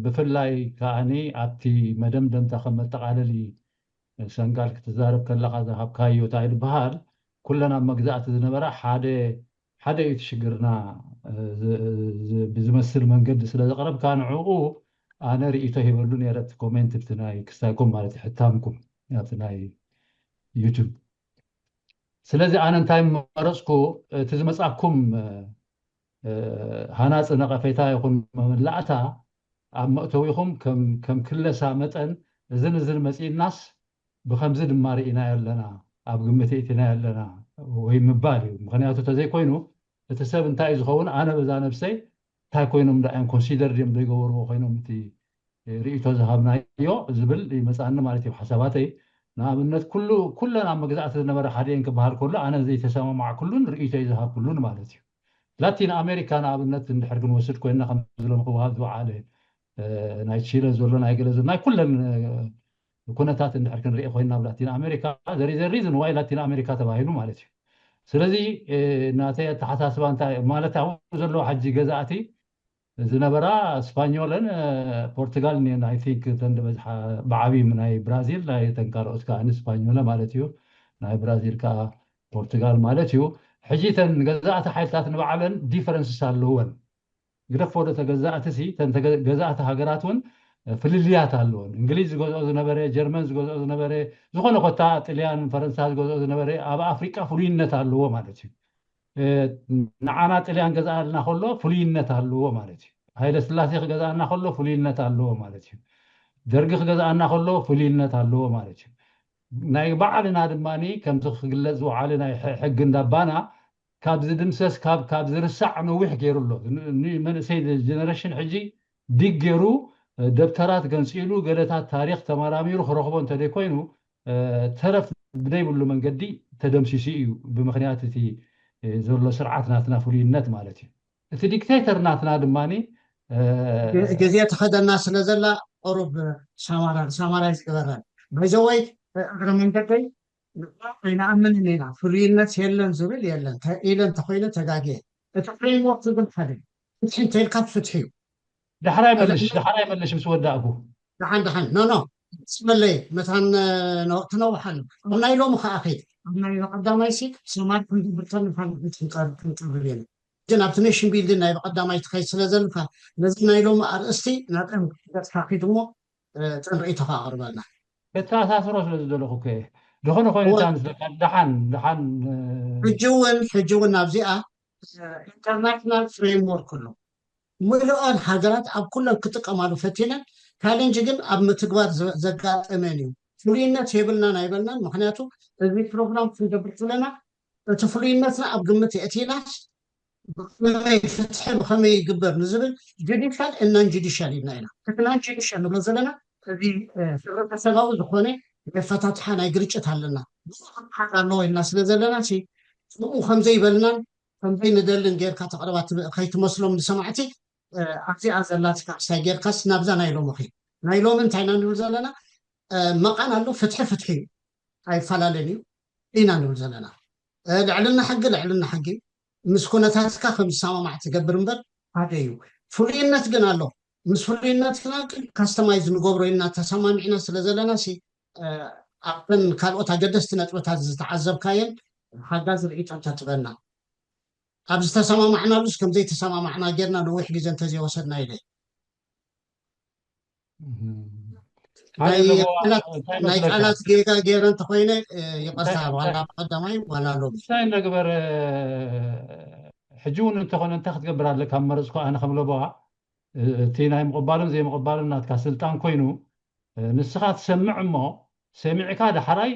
ብፍላይ ከዓኒ ኣብቲ መደምደምታ ከም መጠቓለሊ ሰንጋል ክትዛረብ ከለኻ ዝሃብካዮ እንታይ ዝበሃል ኩለን ኣብ መግዛእቲ ዝነበራ ሓደ ሓደ እዩ እቲ ሽግርና ብዝመስል መንገዲ ስለ ዘቕረብካ ንዕኡ ኣነ ርእይቶ ሂበሉ ነይረ እቲ ኮሜንት ብቲ ናይ ክስታይኩም ማለት እዩ ሕታምኩም ኣብቲ ናይ ዩቱብ። ስለዚ ኣነ እንታይ መረፅኩ እቲ ዝመፃኩም ሃናፂ ነቐፌታ ይኹን መመላእታ ኣብ መእተዊኹም ከም ክለሳ መጠን እዝን እዝን መፂእናስ ብኸምዚ ድማ ርኢናዮ ኣለና፣ ኣብ ግምት የእቲናዮ ኣለና ወይ ምባል እዩ። ምኽንያቱ ተዘይኮይኑ እቲ ሰብ እንታይ እዩ ዝኸውን? ኣነ በዛ ነብሰይ እንታይ ኮይኖም ዳ እዮም ኮንሲደር ድዮም ዘይገበርዎ ኮይኖም እቲ ርእይቶ ዝሃብናዮ ዝብል ይመፅኣኒ ማለት እዩ። ሓሳባተይ ንኣብነት ኩሉ ኩለን ኣብ መግዛእቲ ዝነበረ ሓደ እየን ክበሃል ከሎ ኣነ ዘይተሰማማዕኩሉን ርእይቶይ ዝሃብኩሉን ማለት እዩ። ላቲን ኣሜሪካ ንኣብነት እንድሕር ክንወስድ ኮይንና ከም ዝሎም ክወሃብ ዝወዓለ ናይ ቺለ ዘሎ ናይ ገለ ናይ ኩለን ኩነታት እንድሕር ክንርኢ ኮይና ኣብ ላቲን ኣሜሪካ ዘሪዘ ሪዝን ዋይ ላቲን ኣሜሪካ ተባሂሉ ማለት እዩ። ስለዚ ናተይ ኣተሓሳስባ እንታይ ማለት ኣብኡ ዘለዎ ሓጂ ገዛእቲ ዝነበራ ስፓኞለን ፖርቱጋልን እየን። I think እተን ዝበዝሓ ብዓብዩ ናይ ብራዚል ናይ ተን ካልኦት ከዓ ንስፓኞለ ማለት እዩ። ናይ ብራዚል ከዓ ፖርቱጋል ማለት እዩ። ሕጂ እተን ገዛእቲ ሓይልታት ንባዕለን ዲፈረንስስ ኣለወን። ግደፎ ዶ ተገዛእቲ ሲ እተን ገዛእቲ ሃገራት እውን ፍልልያት ኣለወን። እንግሊዝ ዝገዝኦ ዝነበረ፣ ጀርመን ዝገዝኦ ዝነበረ፣ ዝኾነ ኮታ ጥልያን ፈረንሳ ዝገዝኦ ዝነበረ ኣብ ኣፍሪቃ ፍሉይነት ኣለዎ ማለት እዩ። ንዓና ጥልያን ገዝኣልና ከሎ ፍሉይነት ኣለዎ ማለት እዩ። ሃይለ ስላሴ ክገዝኣና ከሎ ፍሉይነት ኣለዎ ማለት እዩ። ደርጊ ክገዝኣና ከሎ ፍሉይነት ኣለዎ ማለት እዩ። ናይ ባዕልና ድማ ከምቲ ክግለፅ ዝወዓለ ናይ ሕጊ እንዳባና ካብ ዝድምሰስ ካብ ካብ ዝርሳዕ ነዊሕ ገይሩ ኣሎ። መንእሰይ ጀነሬሽን ሕጂ ዲግ ገይሩ ደብተራት ገንፂሉ ገለታት ታሪክ ተመራሚሩ ክረክቦ እንተደይኮይኑ ተረፍ ብደይብሉ መንገዲ ተደምሲሱ እዩ። ብምክንያት እቲ ዘሎ ስርዓት ናትና ፍሉይነት ማለት እዩ። እቲ ዲክቴተር ናትና ድማ ግዜ ተኸደና ስለ ዘላ ቁሩብ ሳማራይዝ ግበረን። ባይዘወይ እግረ መንገደይ ኣይንኣምንን ኢና፣ ፍሉይነት የለን ዝብል የለን ኢለ እንተኮይነ ተጋግየ። እቲ ፍሬምወርክ ግን ሓደ ፍትሒ እንተኢልካ ፍትሒ እዩ። ዳሕራይ መልሽ ዳሕራይ መልሽ ምስ ወዳእኩ ደሓን ደሓን ኖ ኖ ስመለይ መታን ትነውሓሉ ኣብ ናይ ሎሚ ከዓ ከይድ ኣብ ናይ ቀዳማይ ሲ ሰማል ክንድብርተን ክንቀርብ ኢና ግን ኣብቲ ኔሽን ቢልዲንግ ናይ ብቐዳማይ ትኸይድ ስለ ዘለካ ነዚ ናይ ሎሚ ኣርእስቲ ናብአን ገፅካ ኪድ እሞ ጥንርእይቶኻ ኣቕርበልና። ከተኣሳስሮ ስለ ዝደለኹ ከ ዝኾነ ኮይኑ እታ ምስለካ ደሓን ደሓን ሕጂ እውን ሕጂ እውን ኣብዚኣ ኢንተርናሽናል ፍሬምወርክ ኣሎ። ምልኦን ሃገራት ኣብ ኩለን ክጥቀማሉ ፈቲነን ቻሌንጅ ግን ኣብ ምትግባር ዘጋጠመን እዩ። ፍሉይነት የብልናን ኣይበልናን። ምክንያቱ እዚ ፕሮግራም ክንገብር ዘለና እቲ ፍሉይነትና ኣብ ግምት የእቲና ብከመይ ፍትሒ ብከመይ ይግበር ንዝብል ጁዲሻል እናን ጁዲሻል ኢልና ኢና። እቲ ናን ጁዲሻል ንብሎ ዘለና እዚ ሕብረተሰባዊ ዝኾነ መፈታትሓ ናይ ግርጭት ኣለና ብዙሓት ኣለዎ ኢልና ስለ ዘለና ከምኡ ከምዘይበልናን ከምዘይንደልን ጌርካ ተቕርባ ከይትመስሎም ንሰማዕቲ ኣብዚኣ ዘላትካ ክሳይ ጌርካስ ናብዛ ናይ ሎሚ ኸይድ ናይ ሎሚ እንታይ ኢና ንብል ዘለና መቓን ኣሎ ፍትሒ ፍትሒ እዩ ኣይፈላለን እዩ ኢና ንብል ዘለና ልዕልና ሕጊ ልዕልና ሕጊ ምስ ኩነታትካ ከም ዝሰማማዕ ትገብር እምበር ሓደ እዩ ፍሉይነት ግን ኣሎ ምስ ፍሉይነትና ግን ካስተማይዝ ንገብሮ ኢና ተሰማሚዕና ስለ ዘለና ኣብተን ካልኦት ኣገደስቲ ነጥብታት ዝተዓዘብካየን ሓጋዚ ርእይቶ እንተትበና ኣብ ዝተሰማማዕናሉስ ከምዘይተሰማማዕና ጌርና ነዊሕ ግዜ እንተዘይወሰድና ኢለ ናይ ቃላት ጌጋ ገይረ እንተኮይነ ይቅርታ ዋላ ቀዳማይ ዋላ ሎሚ እንታይ እንደግበር ሕጂ እውን እንተኾነ እንታይ ክትገብር ኣለካ መረፅኩ ኣነ ከም ለበዋ እቲ ናይ ምቕባልን ዘይምቕባልን ናትካ ስልጣን ኮይኑ ንስኻ ትሰምዕ እሞ ሰሚዕካ ዳሕራይ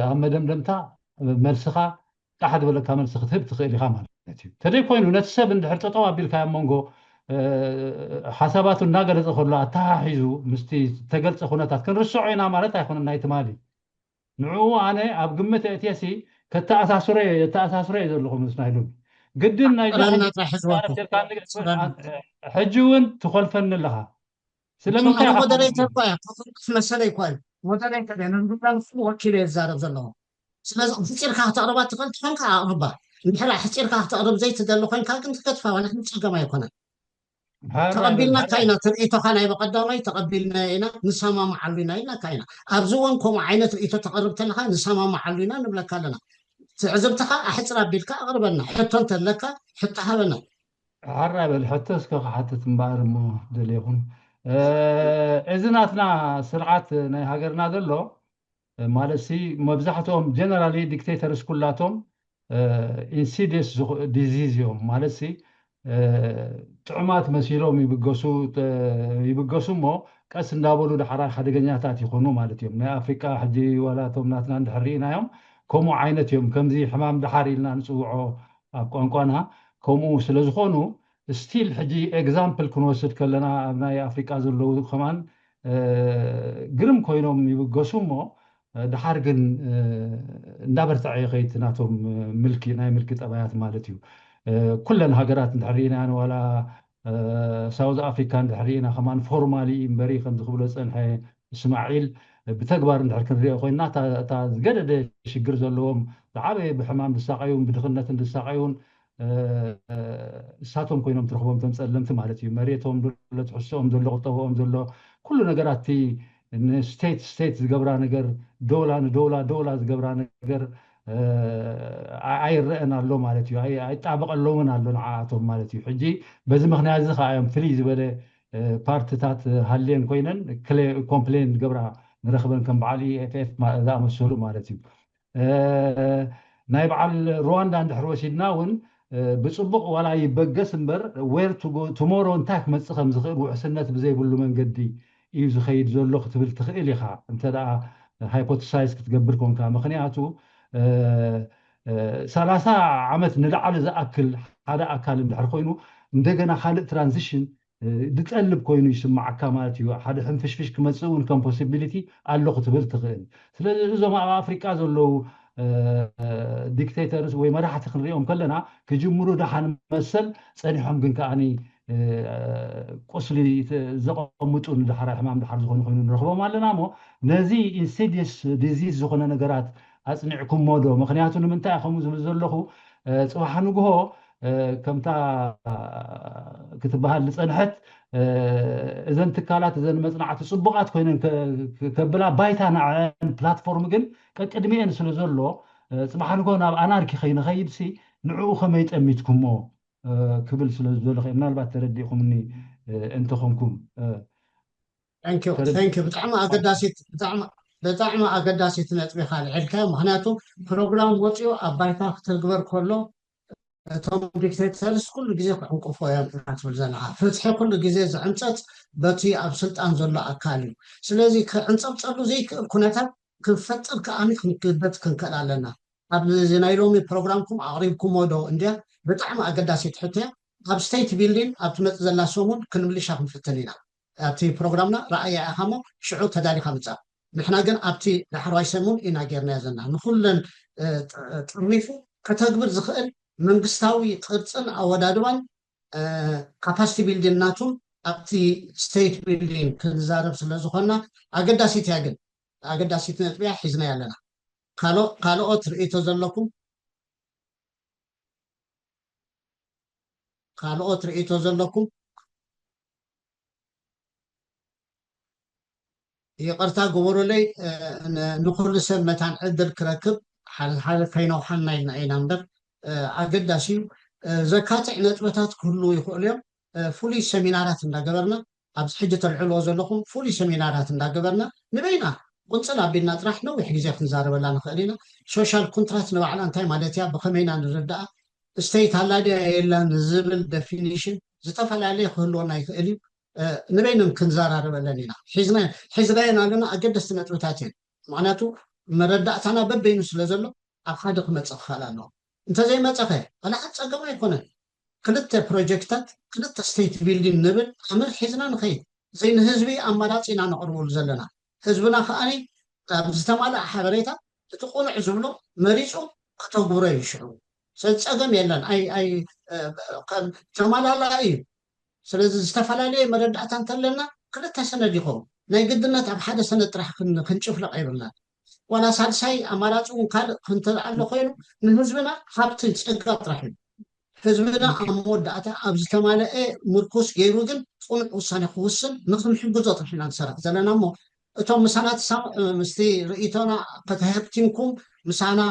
ኣብ መደምደምታ መልስኻ ቃሕ ዝበለካ መልሲ ክትህብ ትኽእል ኢኻ ማለት እዩ። ተደይ ኮይኑ ነቲ ሰብ እንድሕር ጠጠው ኣቢልካ ኣብ መንጎ ሓሳባቱ እናገለፀ ከሎ ኣተሓሒዙ ምስቲ ተገልፀ ኩነታት ክንርስዖ ኢና ማለት ኣይኮነን ናይ ትማሊ ንዕኡ ኣነ ኣብ ግምት እእትየሲ ከተኣሳስሮ እየ የተኣሳስሮ እየ ዘለኹ ምስ ናይ ሎሚ ግድን ናይ ሕጂ እውን ትኾልፈኒ ኣለኻ ስለምንታይ ሞደሬተር እኳ እያ ከፍርቅስ መሰለይ እኳ እዩ ሞደሬተር እየ ንንጉዳን ወኪሉ እየ ዝዛረብ ዘለኹ ስለዚ ሕፂርካ ክተቕርባ ትኽእል ትኾንካ ኣቕርባ እንድሕር ሕፂርካ ክተቕርብ ዘይትደሊ ኮይንካ ግን ትገድፋ ማለት ጸገም ኣይኮነን ተቐቢልናካ ኢና ትርኢቶኻ ናይ በቐዳማይ ተቐቢልና ኢና ንሰማማዓሉ ኢና ኢልናካ ኢና ኣብዚ እዋን ከምኡ ዓይነት ርእቶ ተቐርብ ተለካ ንሰማማዓሉ ኢና ንብለካ ኣለና ትዕዝብትኻ ኣሕፅር ኣቢልካ ኣቕርበልና ሕቶ እንተለካ ሕቶ ሃበና ሓራ በል ሕቶ እስከ ክሓትት እምበኣር እሞ ደልየኹም እዚ ናትና ስርዓት ናይ ሃገርና ዘሎ ማለት ሲ መብዛሕትኦም ጀነራሊ ዲክቴተርስ ኩላቶም ኢንሲዲየስ ዲዚዝ እዮም ማለት ሲ ጥዑማት መሲሎም ይብገሱ ይብገሱ እሞ ቀስ እንዳበሉ ዳሕራ ሓደገኛታት ይኾኑ ማለት እዮም ናይ ኣፍሪቃ ሕጂ ዋላ እቶም ናትና እንድሕር ርኢናዮም ከምኡ ዓይነት እዮም ከምዚ ሕማም ዳሓር ኢልና ንፅውዖ ኣብ ቋንቋና ከምኡ ስለ ዝኾኑ ስቲል ሕጂ ኤግዛምፕል ክንወስድ ከለና ኣብ ናይ ኣፍሪቃ ዘለዉ ከማን ግርም ኮይኖም ይብገሱ እሞ ድሓር ግን እንዳበርትዐ ይኸይድ ናቶም ምልኪ ናይ ምልኪ ጠባያት ማለት እዩ ኩለን ሃገራት እንድሕር ርኢናያን ዋላ ሳውዝ ኣፍሪካ እንድሕር ርኢና ከማን ፎርማሊ እምበሪ ከምዚ ክብሎ ዝፀንሐ እስማዒል ብተግባር እንድሕር ክንሪኦ ኮይና እታ ዝገደደ ሽግር ዘለዎም ዝዓበየ ብሕማም ዝሳቀዩን ብድኽነትን ዝሳቀዩን እሳቶም ኮይኖም ትረኽቦም ቶም ፀለምቲ ማለት እዩ መሬቶም ዘሎ ትሕዝኦም ዘሎ ቁጠብኦም ዘሎ ኩሉ ነገራት እቲ ንስቴት ስቴት ዝገብራ ነገር ዶላ ንዶላ ዶላ ዝገብራ ነገር ኣይረአን ኣሎ ማለት እዩ ኣይጣበቀሎምን ኣሎ ንዓኣቶም ማለት እዩ ሕጂ በዚ ምክንያት እዚ ከዓ እዮም ፍልይ ዝበለ ፓርትታት ሃልየን ኮይነን ኮምፕሌን ዝገብራ ንረክበን ከም በዓል ኢኤፍኤፍ ዝኣመሰሉ ማለት እዩ ናይ በዓል ሩዋንዳ እንድሕር ወሲድና እውን ብፅቡቅ ዋላ ይበገስ እምበር ዌር ቱሞሮ እንታይ ክመፅእ ከም ዝኽእል ውሕስነት ብዘይብሉ መንገዲ እዩ ዝኸይድ ዘሎ ክትብል ትኽእል ኢኻ፣ እንተ ደኣ ሃይፖተሳይዝ ክትገብር ኮንካ። ምኽንያቱ ሰላሳ ዓመት ንላዕሊ ዝኣክል ሓደ ኣካል እንድሕር ኮይኑ፣ እንደገና ካልእ ትራንዚሽን ዝጠልብ ኮይኑ ይስማዓካ ማለት እዩ። ሓደ ሕንፍሽፍሽ ክመፅእ እውን ከም ፖሲቢሊቲ ኣሎ ክትብል ትኽእል። ስለዚ እዞም ኣብ ኣፍሪቃ ዘለዉ ዲክቴተርስ ወይ መራሕቲ ክንሪኦም ከለና፣ ክጅምሩ ደሓን መሰል ጸኒሖም ግን ከኣ ቁስሊ ዘቐምጡ፣ ንዳሕራይ ሕማም ድሓር ዝኾኑ ኮይኑ ንረኽቦም ኣለና። እሞ ነዚ ኢንሲዲየስ ዲዚዝ ዝኾነ ነገራት ኣጽኒዕኩሞ ዶ? ምኽንያቱ ንምንታይ ከምኡ ዝብል ዘለኹ፣ ጽባሕ ንግሆ ከምታ ክትበሃል ዝጸንሐት፣ እዘን ትካላት፣ እዘን መጽናዕቲ ጽቡቓት ኮይነን ከብላ ባይታ ንዐን ፕላትፎርም ግን ቀቅድሚኤን ስለ ዘሎ፣ ጽባሕ ንግሆ ናብ ኣናርኪ ከይንኸይድሲ ንዕኡ ከመይ ጠሚትኩሞ ክብል ስለ ዝደለኹ፣ ምናልባት ተረዲእኩምኒ እንተኾንኩም። ብጣዕሚ ኣገዳሲት ብጣዕሚ ኣገዳሲት ነጥቢ ካልዕልካ። ምክንያቱ ፕሮግራም ወፂኡ ኣብ ባይታ ክትግበር ከሎ እቶም ዲክቴተርስ ኩሉ ግዜ ክዕንቅፎ እዮም ኢና ትብል ዘለካ። ፍትሒ ኩሉ ግዜ ዝዕንፀፅ በቲ ኣብ ስልጣን ዘሎ ኣካል እዩ። ስለዚ ክዕንፀብፀሉ ዘይክእል ኩነታት ክንፈጥር ከኣኒ ክንግደድ ክንክእል ኣለና። ኣብዚ ናይ ሎሚ ፕሮግራምኩም ኣቕሪብኩሞ ዶ እንድያ? ብጣዕሚ ኣገዳሲት ሕቶ እያ። ኣብ ስቴት ቢልዲንግ ኣብ ትመፅእ ዘላ ሰሙን ክንምልሻ ክንፍትን ኢና። ኣብቲ ፕሮግራምና ረኣያ ኢኻ እሞ ሽዑ ተዳሊኻ ምፃእ። ንሕና ግን ኣብቲ ዳሕረዋይ ሰሙን ኢና ጌርናዮ ዘለና። ንኩለን ጥርኒፉ ከተግብር ዝኽእል መንግስታዊ ቅርፅን ኣወዳድባን ካፓሲቲ ቢልዲንግ ናቱን ኣብቲ ስቴት ቢልዲንግ ክንዛረብ ስለ ዝኾንና ኣገዳሲት እያ። ግን ኣገዳሲት ነጥቢ እያ፣ ሒዝናያ ኣለና። ካልኦት ርእይቶ ዘለኩም? ካልኦት ርእይቶ ዘለኩም? ይቕርታ ግበሩለይ፣ ንኩሉ ሰብ መታን ዕድል ክረክብ ሓደ ሓደ ከይነውሓና ኢልና ኢና እምበር፣ ኣገዳሲ እዩ። ዘካትዕ ነጥበታት ክህልዉ ይኽእሉ እዮም። ፍሉይ ሰሚናራት እንዳገበርና፣ ኣብዚ ሕጂ ተልዕልዎ ዘለኹም ፍሉይ ሰሚናራት እንዳገበርና፣ ንበይና ቁንፅል ኣቢልና ጥራሕ ነዊሕ ግዜ ክንዛረበላ ንኽእል ኢና። ሶሻል ኮንትራክት ንባዕላ እንታይ ማለት እያ፣ ብኸመይ ኢና ንርዳኣ፣ ስቴት ኣላ ድያ የላን ዝብል ደፊኒሽን ዝተፈላለየ ክህልወና ይኽእል እዩ። ንበይንን ክንዘራረበለን ኢና። ሒዝናየን ኣለና፣ ኣገደስቲ ነጥብታት እየን። ምክንያቱ መረዳእታና በበይኑ ስለ ዘሎ ኣብ ሓደ ክመፅእ ክኽእል ኣለዎ። እንተዘይመፀኸ ዋላ ሓንቲ ፀገም ኣይኮነን። ክልተ ፕሮጀክታት፣ ክልተ ስቴት ቢልዲንግ ንብል ኣምር ሒዝና ንኸይድ። ዘይ ንህዝቢ ኣማራፂ ኢና ነቕርበሉ ዘለና። ህዝብና ከዓኒ ኣብ ዝተማልኣ ሓበሬታ እቲ ቅኑዕ ዝብሎ መሪፁ ከተግብሮ እዩ። ሽዑ ስለዚ ፀገም የለን። ኣይ ኣይ ከም ተማላላኢ እዩ። ስለዚ ዝተፈላለየ መረዳእታ እንተለና ክልተ ሰነድ ይኸውን። ናይ ግድነት ኣብ ሓደ ሰነድ ጥራሕ ክን- ክንጭፍለቕ የብልናን። ዋላ ሳልሳይ ኣማራፂ እውን ካልእ ክንተልዓሎ ኮይኑ ንህዝብና ሃብቲ ፀጋ ጥራሕ እዩ። ህዝብና ኣብ መወዳእታ ኣብ ዝተማለአ ምርኩስ ገይሩ ግን ፅኑዕ ውሳኔ ክውስን ንክንሕግዞ ጥራሕ ኢና ንሰርሕ ዘለና። እሞ እቶም ምሳና ትሳም ምስቲ ርእይቶና ከተህብቲምኩም ምሳና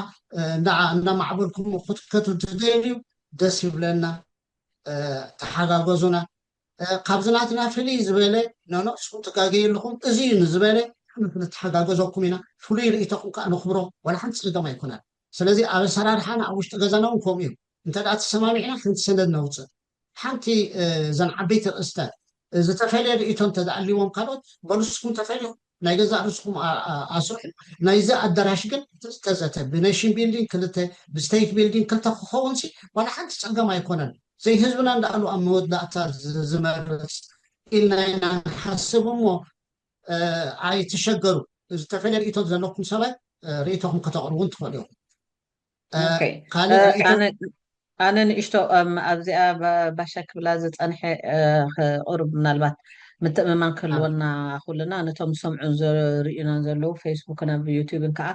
እንዳማዕበልኩም ክትከቱ ትደልዩ ደስ ይብለና። ተሓጋገዙና። ካብዚ ናትና ፍልይ ዝበለ ኖኖ እስኩም ትጋገዩ ኣለኹም፣ እዚ እዩ ንዝበለ ንሓመት ንተሓጋገዘኩም ኢና። ፍሉይ ርእይቶኹም ከዓ ንኽብሮ ዋላ ሓንቲ ፀገም ኣይኮነን። ስለዚ ኣብ ኣሰራርሓና ኣብ ውሽጢ ገዛና እውን ከምኡ እዩ። እንተ ደኣ ተሰማሚዕና ሓንቲ ሰነድ ነውፅእ። ሓንቲ እዘን ዓበይቲ ርእስታት ዝተፈለየ ርእይቶ እንተ ደኣ ኣልዎም ካልኦት በሉ እስኩም ተፈሊኹም ናይ ገዛእ ርእስኹም ኣስርሑ። ናይዚ ኣዳራሽ ግን ዝተዘተ ብኔሽን ቢልዲንግ ክልተ ብስቴት ቢልዲንግ ክልተ ክኸውን ሲ ዋላ ሓንቲ ፀገም ኣይኮነን። ዘይህዝብና እንዳኣሉ ኣብ መወዳእታ ዝመርፅ ኢልና ኢና ንሓስብ እሞ ኣይትሸገሩ። ዝተፈለየ ርእይቶ ዘለኩም ሰባት ርእይቶኹም ከተቕርቡ እውን ትኽእሉ ኢኹም። ኣነ ንእሽቶ ኣብዚኣ ባሻ ክብላ ዝፀንሐ ቁሩብ ምናልባት ምትእምማን ክህልወና ኩልና ነቶም ዝሰምዑን ዝርእዩናን ዘለዉ ፌስቡክን ኣብ ዩቲብን ከዓ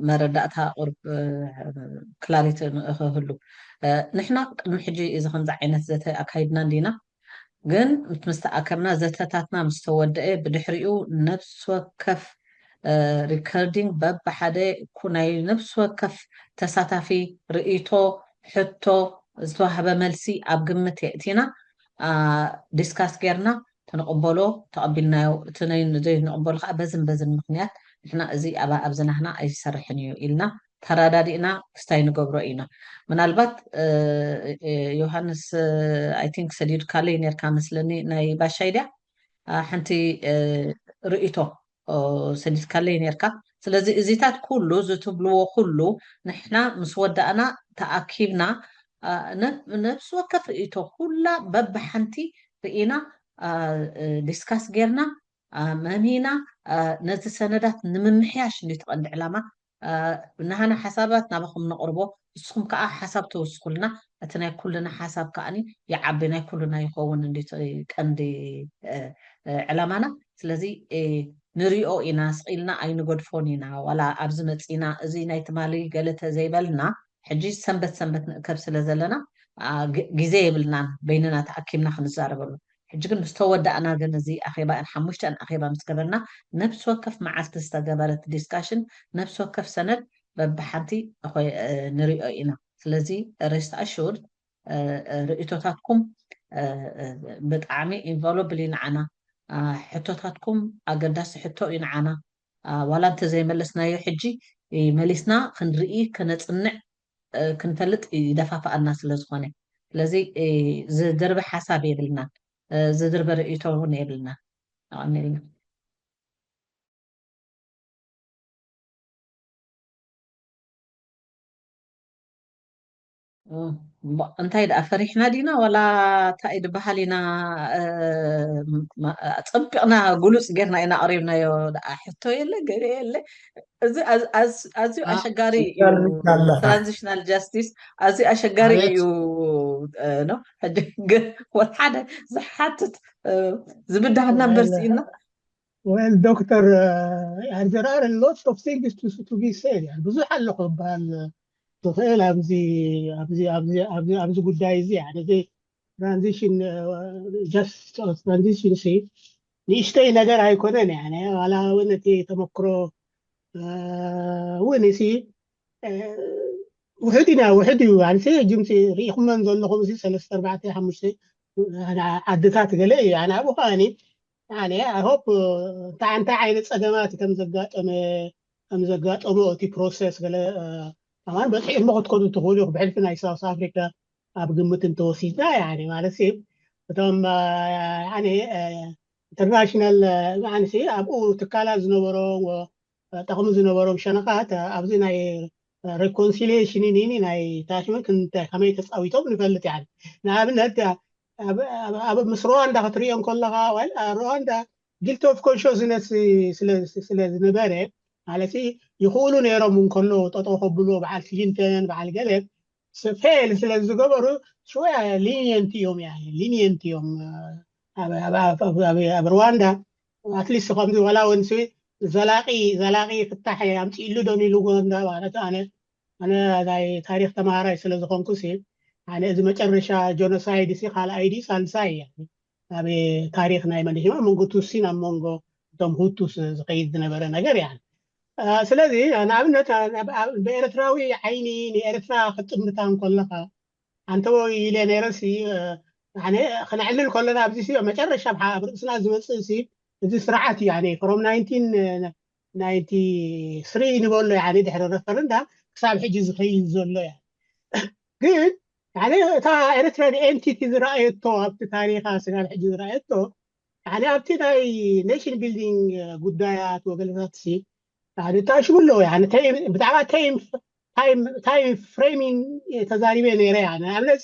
መረዳእታ ቁሩብ ክላሪቲ ክህሉ። ንሕና ቅድሚ ሕጂ እዚ ከምዚ ዓይነት ዘተ ኣካይድና እንዲና፣ ግን ምስ ተኣከብና ዘተታትና ምስ ተወደአ ብድሕሪኡ ነብሲ ወከፍ ሪከርዲንግ በብሓደ ናይ ነብሲ ወከፍ ተሳታፊ ርእይቶ፣ ሕቶ፣ ዝተዋህበ መልሲ ኣብ ግምት የእቲና ዲስካስ ጌርና ትንቕበሎ ተቐቢልናዮ፣ እቲ ዘይንቕበሎ ከዓ በዝን በዝን ምክንያት ንሕና እዚ ኣብዚ ናህና ኣይሰርሕን እዩ ኢልና ተረዳዲእና ክስታይ ንገብሮ ኢና። ምናልባት ዮሃንስ ኣይ ቲንክ ሰዲድካለይ ነርካ መስለኒ ናይ ባሻይ ድያ? ሓንቲ ርእይቶ ሰዲድካለይ ነርካ። ስለዚ እዚታት ኩሉ ዝትብልዎ ኩሉ ንሕና ምስ ወዳእና ተኣኪብና ነፍሲ ወከፍ ርእይቶ ኩላ በብሓንቲ ርኢና ዲስካስ ጌርና መሚና ነዚ ሰነዳት ንምምሕያሽ እንዲ ትቐንዲ ዕላማ። ንሃና ሓሳባት ናባኹም ነቕርቦ፣ ንስኹም ከዓ ሓሳብ ተወስኹልና። እቲ ናይ ኩልና ሓሳብ ከዓኒ ይዓቢ፣ ናይ ኩልና ይኸውን እንዲ ቀንዲ ዕላማና። ስለዚ ንሪኦ ኢና፣ ስቒልና ኣይንገድፎን ኢና። ዋላ ኣብዚ መፂና እዚ ናይ ትማሊ ገለ ተዘይበልና ሕጂ ሰንበት ሰንበት ንእከብ ስለ ዘለና ግዜ የብልናን በይንና ተኣኪብና ክንዛረበሉ። ሕጂ ግን ምስ ተወዳእና ግን እዚ ኣኼባ ሓሙሽተን ኣኼባ ምስ ገበርና ነብሲ ወከፍ መዓልቲ ዝተገበረት ዲስካሽን ነብሲ ወከፍ ሰነድ በብሓንቲ ንሪኦ ኢና። ስለዚ rest assured ርእቶታትኩም ብጣዕሚ invaluable እዩ ንዓና። ሕቶታትኩም ኣገዳሲ ሕቶ እዩ ንዓና። ዋላ እንተዘይመለስናዮ ሕጂ መሊስና ክንርኢ ከነፅንዕ ክንፈልጥ ይደፋፍኣና ስለ ዝኾነ። ስለዚ ዝድርበ ሓሳብ የብልናን፣ ዝድርበ ርእይቶ እውን የብልናን። ኣቐኒልና። እንታይ ደኣ ፈሪሕና ዲና ዋላ እንታይ ድበሃል ኢና? ፀቢቕና ግሉፅ ጌርና ኢና ኣቕሪብናዮ። ደኣ ሕቶ የለ ገለ የለ። እዚ ኣዝዩ ኣሸጋሪ እዩ። ትራንዚሽናል ጃስቲስ ኣዝዩ ኣሸጋሪ እዩ። ወላ ሓደ ዝሓትት ዝብዳህና እምበር ስኢና። Well, Doctor, uh, and there are a lot of things to, to be said. ብዙሕ ኣሎ ክበሃል ዝኽእል ኣብዚ ኣብዚ ኣብዚ ኣብዚ ኣብዚ ጉዳይ እዚ። እዚ ትራንዚሽን ጀስት ትራንዚሽን ሲ ንእሽተይ ነገር ኣይኮነን። ዋላ እውን እቲ ተመክሮ እውን ሲ ውሕድ ኢና ውሕድ እዩ። ኣንሲ ጅምሲ ርኢኹመን ዘለኹም ሲ ሰለስተ ኣርባዕተ ሓሙሽተ ዓድታት ገለ እዩ። ኣነ ኣብኡ ከዓኒ ኣነ ኣይ ሆፕ እንታይ እንታይ ዓይነት ፀገማት ከም ዘጋጠመ ከም ዘጋጠሞ እቲ ፕሮሰስ ገለ ኣማን በፂሕሞ ክትከዱ ትኽእሉ ኢኹ። ብሕልፊ ናይ ሳውስ ኣፍሪካ ኣብ ግምት እንተወሲድና ያኒ ማለት እቶም ያኒ ኢንተርናሽናል ማዓንሲ ኣብኡ ትካላት ዝነበሮም ጠቕሚ ዝነበሮም ሸነኻት ኣብዚ ናይ ሬኮንሲሊሽን ኒኒ ናይ ታሽመት ከመይ ተፃዊቶም ንፈልጥ። ያኒ ንኣብነት ኣብ ምስ ሩዋንዳ ክትሪኦ እንከለኻ ሩዋንዳ ጊልት ኦፍ ኮንሽስነስ ስለ ዝነበረ ማለት ይኽእሉ ነይሮም እንከሎ ጠጠው ከብልዎ በዓል ክሊንተን በዓል ገለ ፌል ስለ ዝገበሩ ሽወያ ሊኒየንት እዮም። ያ ሊኒየንት እዮም። ኣብ ሩዋንዳ ኣትሊስት ከምዚ ዋላ እውን ዘላቂ ዘላቂ ፍታሕ ኣምፅእሉ ዶ ንኢሉ ጎንዳ ማለት ኣነ ኣነ ናይ ታሪክ ተማሃራይ ስለ ዝኾንኩ ሲ ኣነ እዚ መጨረሻ ጆኖሳይድ ሲ ካልኣይ ዲ ሳልሳይ እያ ኣብ ታሪክ ናይ መንሽማ መንጎ ቱሲን ኣብ መንጎ እቶም ሁቱስ ዝኸይድ ዝነበረ ነገር እያ። ስለዚ ንኣብነት ብኤርትራዊ ዓይኒ ንኤርትራ ክትጥምታ እንከለካ ኣንተ ኢለ ነይረ ሲ ኣነ ክነዕልል ከለና ኣብዚ ሲ መጨረሻ ኣብ ርእስና ዝመፅእ ሲ እዚ ስርዓት እዩ። ኣነ from nineteen ninety three ንበሎ ያኒ ድሕሪ ረፈረንዳም ክሳብ ሕጂ ዝኸይድ ዘሎ እያ። ግን ያኒ እታ ኤርትራን ኤንቲቲ ዝረኣየቶ ኣብቲ ታሪኻ ስጋብ ሕጂ ዝረኣየቶ ያኒ ኣብቲ ናይ ኔሽን ቢልዲንግ ጉዳያት ወገለታት ሲ ያኒ ታሽሙ ኣለዎ። ያኒ ብዛዕባ ታይም ፍሬሚንግ ተዛሪበ ነይረ። ያኒ ኣብነት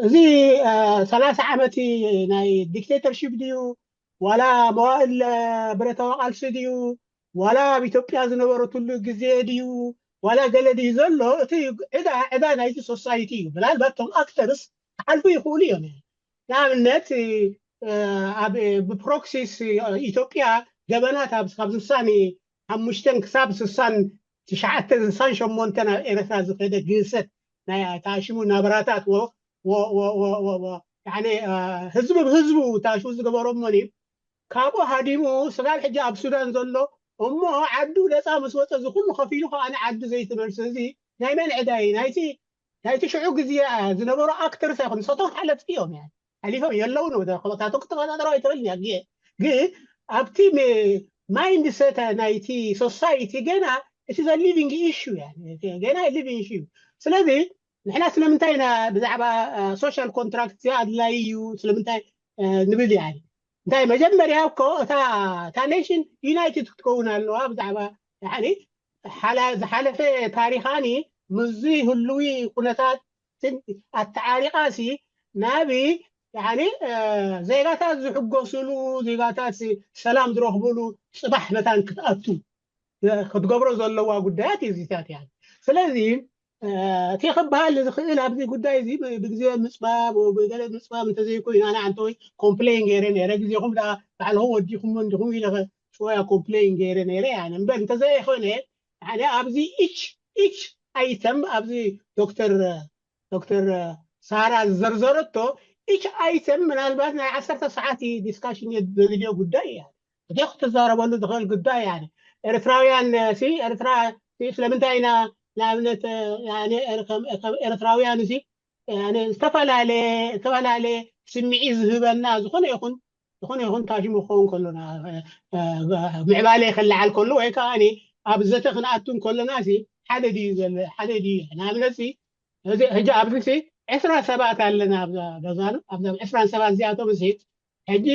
እዚ ሰላሳ ዓመት ናይ ዲክቴተርሺፕ ድዩ ዋላ መዋእል ብረታዊ ቃልሲ ድዩ ዋላ ኣብ ኢትዮጵያ ዝነበረትሉ ግዜ ድዩ ዋላ ገለ ድዩ ዘሎ እቲ ዕዳ ዕዳ ናይቲ ሶሳይቲ እዩ። ምናልባት እቶም ኣክተርስ ክሓልፉ ይኽእሉ እዮም። ንኣብነት ብፕሮክሲስ ኢትዮጵያ ገበናት ካብ ስሳን ሓሙሽተን ክሳብ ስሳን ትሽዓተን ስሳን ሸሞንተን ኣብ ኤርትራ ዝኸደ ግህሰት ናይ ታሽሙ ናብራታት ህዝቢ ብህዝቡ ታሽሙ ዝገበሮሞን እዩ። ካብኡ ሃዲሙ ስጋብ ሕጂ ኣብ ሱዳን ዘሎ እሞ ዓዱ ነፃ ምስ ወፀ እዚ ኩሉ ከፊሉ ከዓ ንዓዱ ዘይትመልስ እዚ ናይ መን ዕዳ እዩ? ናይቲ ናይቲ ሽዑ ግዜ ዝነበሩ ኣክተርስ ኣይኮኑ ሰቶም ሓለፍቲ እዮም። ሓሊፎም የለውን። ታቶም ክትቆፃፀሮ ኣይትኽእል እያ። ግን ኣብቲ ማይንድ ሰት ናይቲ ሶሳይቲ ገና እቲ ዘ ሊቪንግ ኢሹ ገና ሊቪንግ ኢሹ። ስለዚ ንሕና ስለምንታይ ኢና ብዛዕባ ሶሻል ኮንትራክት ኣድላይ እዩ ስለምንታይ ንብል እያ። እንታይ መጀመርያ እኮ እታ እታ ኔሽን ዩናይትድ ክትከውን ኣለዋ ብዛዕባ ያኒ ሓላ ዝሓለፈ ታሪኻኒ ምስዚ ህልዊ ኩነታት ኣተዓሪቓሲ ናብ ያኒ ዜጋታት ዝሕጎስሉ ዜጋታት ሰላም ዝረኽብሉ ጽባሕ መታን ክትኣቱ ክትገብሮ ዘለዋ ጉዳያት እዚታት እያ። ስለዚ እቲ ክበሃል ዝኽእል ኣብዚ ጉዳይ እዚ ብግዜ ምፅባብ ብገለ ምፅባብ እንተዘይኮይኑ ኣነ ዓንተወይ ኮምፕሌን ገይረ ነረ ግዜኹም ባዕልኹም ወዲኹም እንዲኹም ኢለ ሽወያ ኮምፕሌን ገይረ ነረ እምበር እንተዘይኮነ ሓደ ኣብዚ ኢች ኢች ኣይተም ኣብዚ ዶክተር ዶክተር ሳራ ዝዘርዘረቶ ኢች ኣይተም ምናልባት ናይ ዓሰርተ ሰዓት ዲስካሽን ዘድልዮ ጉዳይ እያ። እዚኣ ክትዛረበሉ ዝኽእል ጉዳይ እያ። ኤርትራውያን ሲ ኤርትራ ስለምንታይ ኢና ንኣብነት ኤርትራውያን ሲ ዝተፈላለየ ስምዒት ዝህበና ዝኾነ ይኹን ዝኾነ ይኹን ታሽሙ ክኸውን ከሎና ምዕባለ ክለዓል ከሎ ወይ ከዓ ኣብ ዘተ ክንኣቱ ከለና ሓደ ድዩ ሓደ ድዩ ንኣብነት ሕጂ ኣብዚ ዕስራ ሰባት ኣለና ኣብዛ ገዛና ኣብዛ ዕስራን ሰባት እዚኣቶም ሕጂ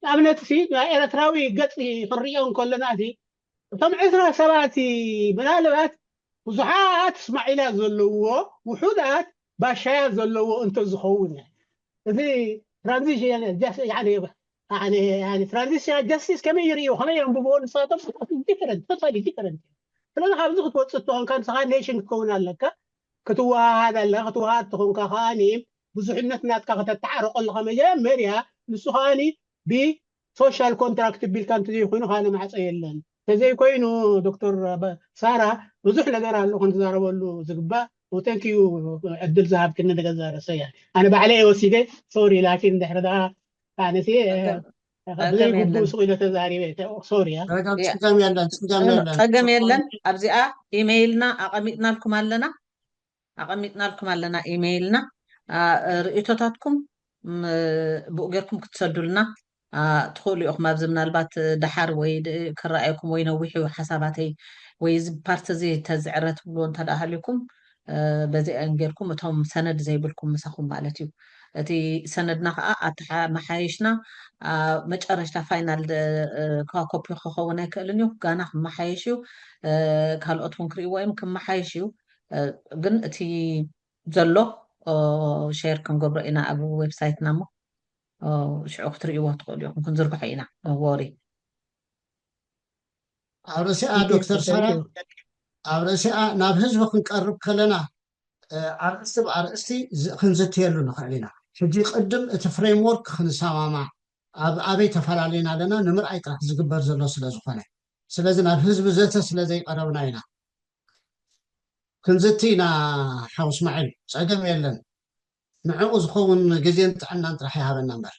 ንኣብነት ናይ ኤርትራዊ ገፅ ክንሪኦ ከለና እቶም ዕስራ ሰባት ምናልባት ብዙሓት እስማዒላ ዘለዎ ውሑዳት ባሻያ ዘለዎ እንተዝኸውን እቲ ትራንዚሽን ትራንዚሽን ጀስቲስ ከመይ ይርእዩ ከመይ የንብብዎ ንሳቶም ዲፈረንት ቶታሊ ዲፈረንት ስለዚ ካብዚ ክትወፅእ ተኾንካ ንስኻ ኔሽን ክትከውን ኣለካ ክትወሃሃድ ኣለካ ክትወሃሃድ ተኾንካ ከዓኒ ብዙሕነት ናትካ ከተተዓርቆ ኣለካ መጀመርያ ንሱ ከዓኒ ብሶሻል ኮንትራክት ቢልካ እንተዘይኮይኑ ካነ ማዕፀ የለን ተዘይኮይኑ ዶክተር ሳራ ብዙሕ ነገር ኣሎ ክንዛረበሉ ዝግባእ ተንክዩ ዕድል ዝሃብክኒ ንገዛ ርእሰያ ኣነ ባዕለ ወሲደ ሶሪ ላኪን ድሕሪ ደኣ ኣነሲ ብዘይግቡእ ሱቕ ኢለ ተዛሪበ ሶሪ ጸገም የለን ኣብዚኣ ኢሜይልና ኣቐሚጥናልኩም ኣለና ኣቐሚጥናልኩም ኣለና ኢሜይልና ርእቶታትኩም ብኡ ጌርኩም ክትሰዱልና ትኽእሉ ኢኹም ኣብዚ ምናልባት ደሓር ወይ ክረኣየኩም ወይ ነዊሑ ሓሳባተይ ወይ እዚ ፓርቲ እዚ ተዝዕረ ትብልዎ እንተ ደኣ ሃልዩኩም በዚአን ጌርኩም እቶም ሰነድ ዘይብልኩም ምሳኹም ማለት እዩ እቲ ሰነድና ከዓ ኣተሓመሓይሽና መጨረሽታ ፋይናል ከዋኮፒ ክኸውን ኣይክእልን እዩ ጋና ክመሓየሽ እዩ ካልኦት እውን ክርእዎ እዮም ክመሓየሽ እዩ ግን እቲ ዘሎ ሼር ክንገብሮ ኢና ኣብ ዌብሳይትና እሞ ሽዑ ክትርእይዎ ትኽእሉ ኢኹም ክንዝርግሖ ኢና ወሪ ኣብ ርእሲኣ ዶክተር ሳራ ኣብ ርእሲኣ ናብ ህዝቢ ክንቀርብ ከለና ኣርእስቲ ብኣርእስቲ ክንዝትየሉ ንኽእል ኢና ሕጂ ቅድም እቲ ፍሬምወርክ ክንሰማማዕ ኣብ ኣበይ ተፈላለና ኣለና ንምርኣይ ጥራሕ ዝግበር ዘሎ ስለ ዝኾነ ስለዚ ናብ ህዝቢ ዘተ ስለ ዘይቀረብና ኢና ክንዝቲ ኢና ሓው እስማዒል ጸገም የለን ንዕኡ ዝኸውን ግዜን ጥዕናን ጥራሕ ይሃበና እምበር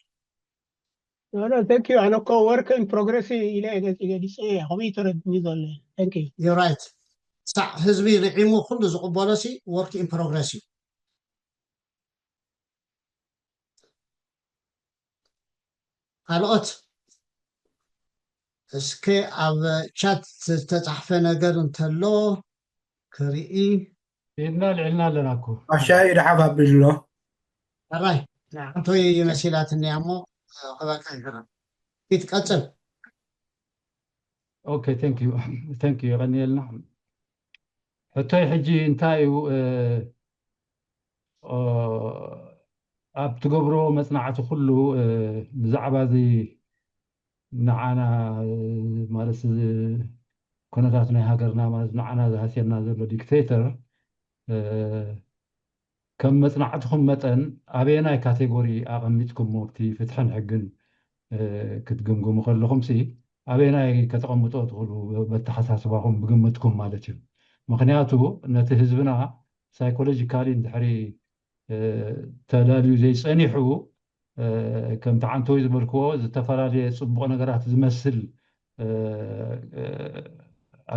No, no, thank you. ኣነ እኮ work in progress ኢለ ገሊፀ እየ ከምኡ ተረድኒ ዘሎ thank you you're right ሳዕ ህዝቢ ርዒሙ ኩሉ ዝቕበሎ ሲ work in progress እዩ ካልኦት እስከ ኣብ ቻት ዝተፃሕፈ ነገር እንተሎ ክርኢ ኢድና ልዕልና ኣለና እኮ ኣሻይ ደሓፍ ኣብሎ ሕራይ ሓንቶይ መሲላትኒ እሞ ክበካ ይግርም ፊት ቀፅል okay thank you thank you የቐንየልና ሕቶይ ሕጂ እንታይ እዩ ኣብ ትገብሮ መፅናዕቲ ኩሉ ብዛዕባ እዚ ንዓና ማለት ኩነታት ናይ ሃገርና ማለት ንዓና ዝሃስየና ዘሎ ዲክቴተር ከም መፅናዕትኹም መጠን ኣበየናይ ካቴጎሪ ኣቐሚጥኩሞ እቲ ፍትሕን ሕግን ክትግምግሙ ከለኹም ሲ ኣበየናይ ከተቐምጦ ትኽእሉ በተሓሳስባኹም ብግምትኩም ማለት እዩ ምክንያቱ ነቲ ህዝብና ሳይኮሎጂካሊ እንድሕሪ ተዳልዩ ዘይፀኒሑ ከምቲ ዓንተወይ ዝበልክዎ ዝተፈላለየ ፅቡቕ ነገራት ዝመስል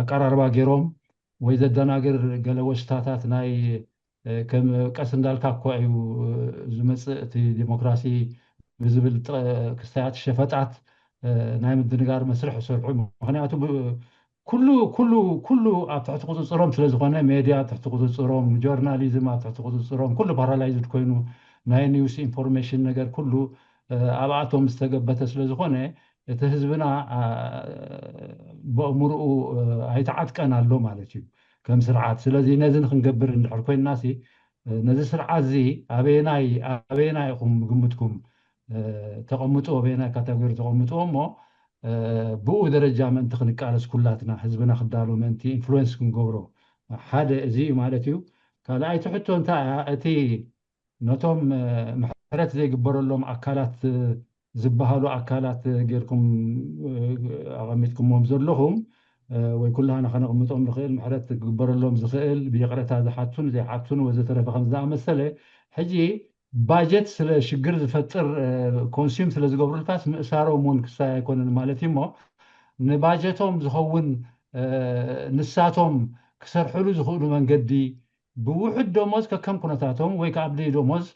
ኣቀራርባ ገይሮም ወይ ዘደናግር ገለ ወሽታታት ናይ ከም ቀስ እንዳልካ እኮ እዩ ዝመፅእ እቲ ዲሞክራሲ ብዝብል ክስታያት ሸፈጣት ናይ ምድንጋር መስርሕ ይሰርሑ ምክንያቱ ኩሉ ኩሉ ኩሉ ኣብ ትሕቲ ቁፅፅሮም ስለ ዝኾነ ሜድያ ኣብ ትሕቲ ቁፅፅሮም ጆርናሊዝም ኣብ ትሕቲ ቁፅፅሮም ኩሉ ፓራላይዝድ ኮይኑ ናይ ኒውስ ኢንፎርሜሽን ነገር ኩሉ ኣብኣቶም ዝተገበተ ስለዝኾነ እቲ ህዝብና ብእምርኡ ኣይተዓጥቀን ኣሎ ማለት እዩ ከም ስርዓት። ስለዚ ነዚ ንክንገብር እንድሕር ኮይንና ሲ ነዚ ስርዓት እዚ ኣበየናይ ኣበየናይ ኢኹም ግምትኩም ተቐምጡ ኣበየናይ ካተጎሪ ተቐምጥዎ እሞ ብኡ ደረጃ ምእንቲ ክንቃለስ ኩላትና ህዝብና ክዳሎ ምእንቲ ኢንፍሉወንስ ክንገብሮ ሓደ እዚ እዩ ማለት እዩ። ካልኣይቲ ሕቶ እንታይ እያ? እቲ ነቶም ምሕረት ዘይግበረሎም ኣካላት ዝበሃሉ ኣካላት ጌርኩም ኣቐሚጥኩሞም ዘለኹም ወይ ኩላህና ከነቕምጦም ንኽእል ምሕረት ክግበረሎም ዝኽእል ብይቕረታ ዝሓቱን ዘይሓቱን ወዘተረፈ ከም ዝኣመሰለ ሕጂ ባጀት ስለ ሽግር ዝፈጥር ኮንሱም ስለ ዝገብሩልካስ ምእሳሮም እውን ክሳይ ኣይኮነን ማለት እዩ እሞ ንባጀቶም ዝኸውን ንሳቶም ክሰርሕሉ ዝኽእሉ መንገዲ ብውሑድ ደሞዝ ከከም ኩነታቶም ወይ ከዓ ብደይ ደሞዝ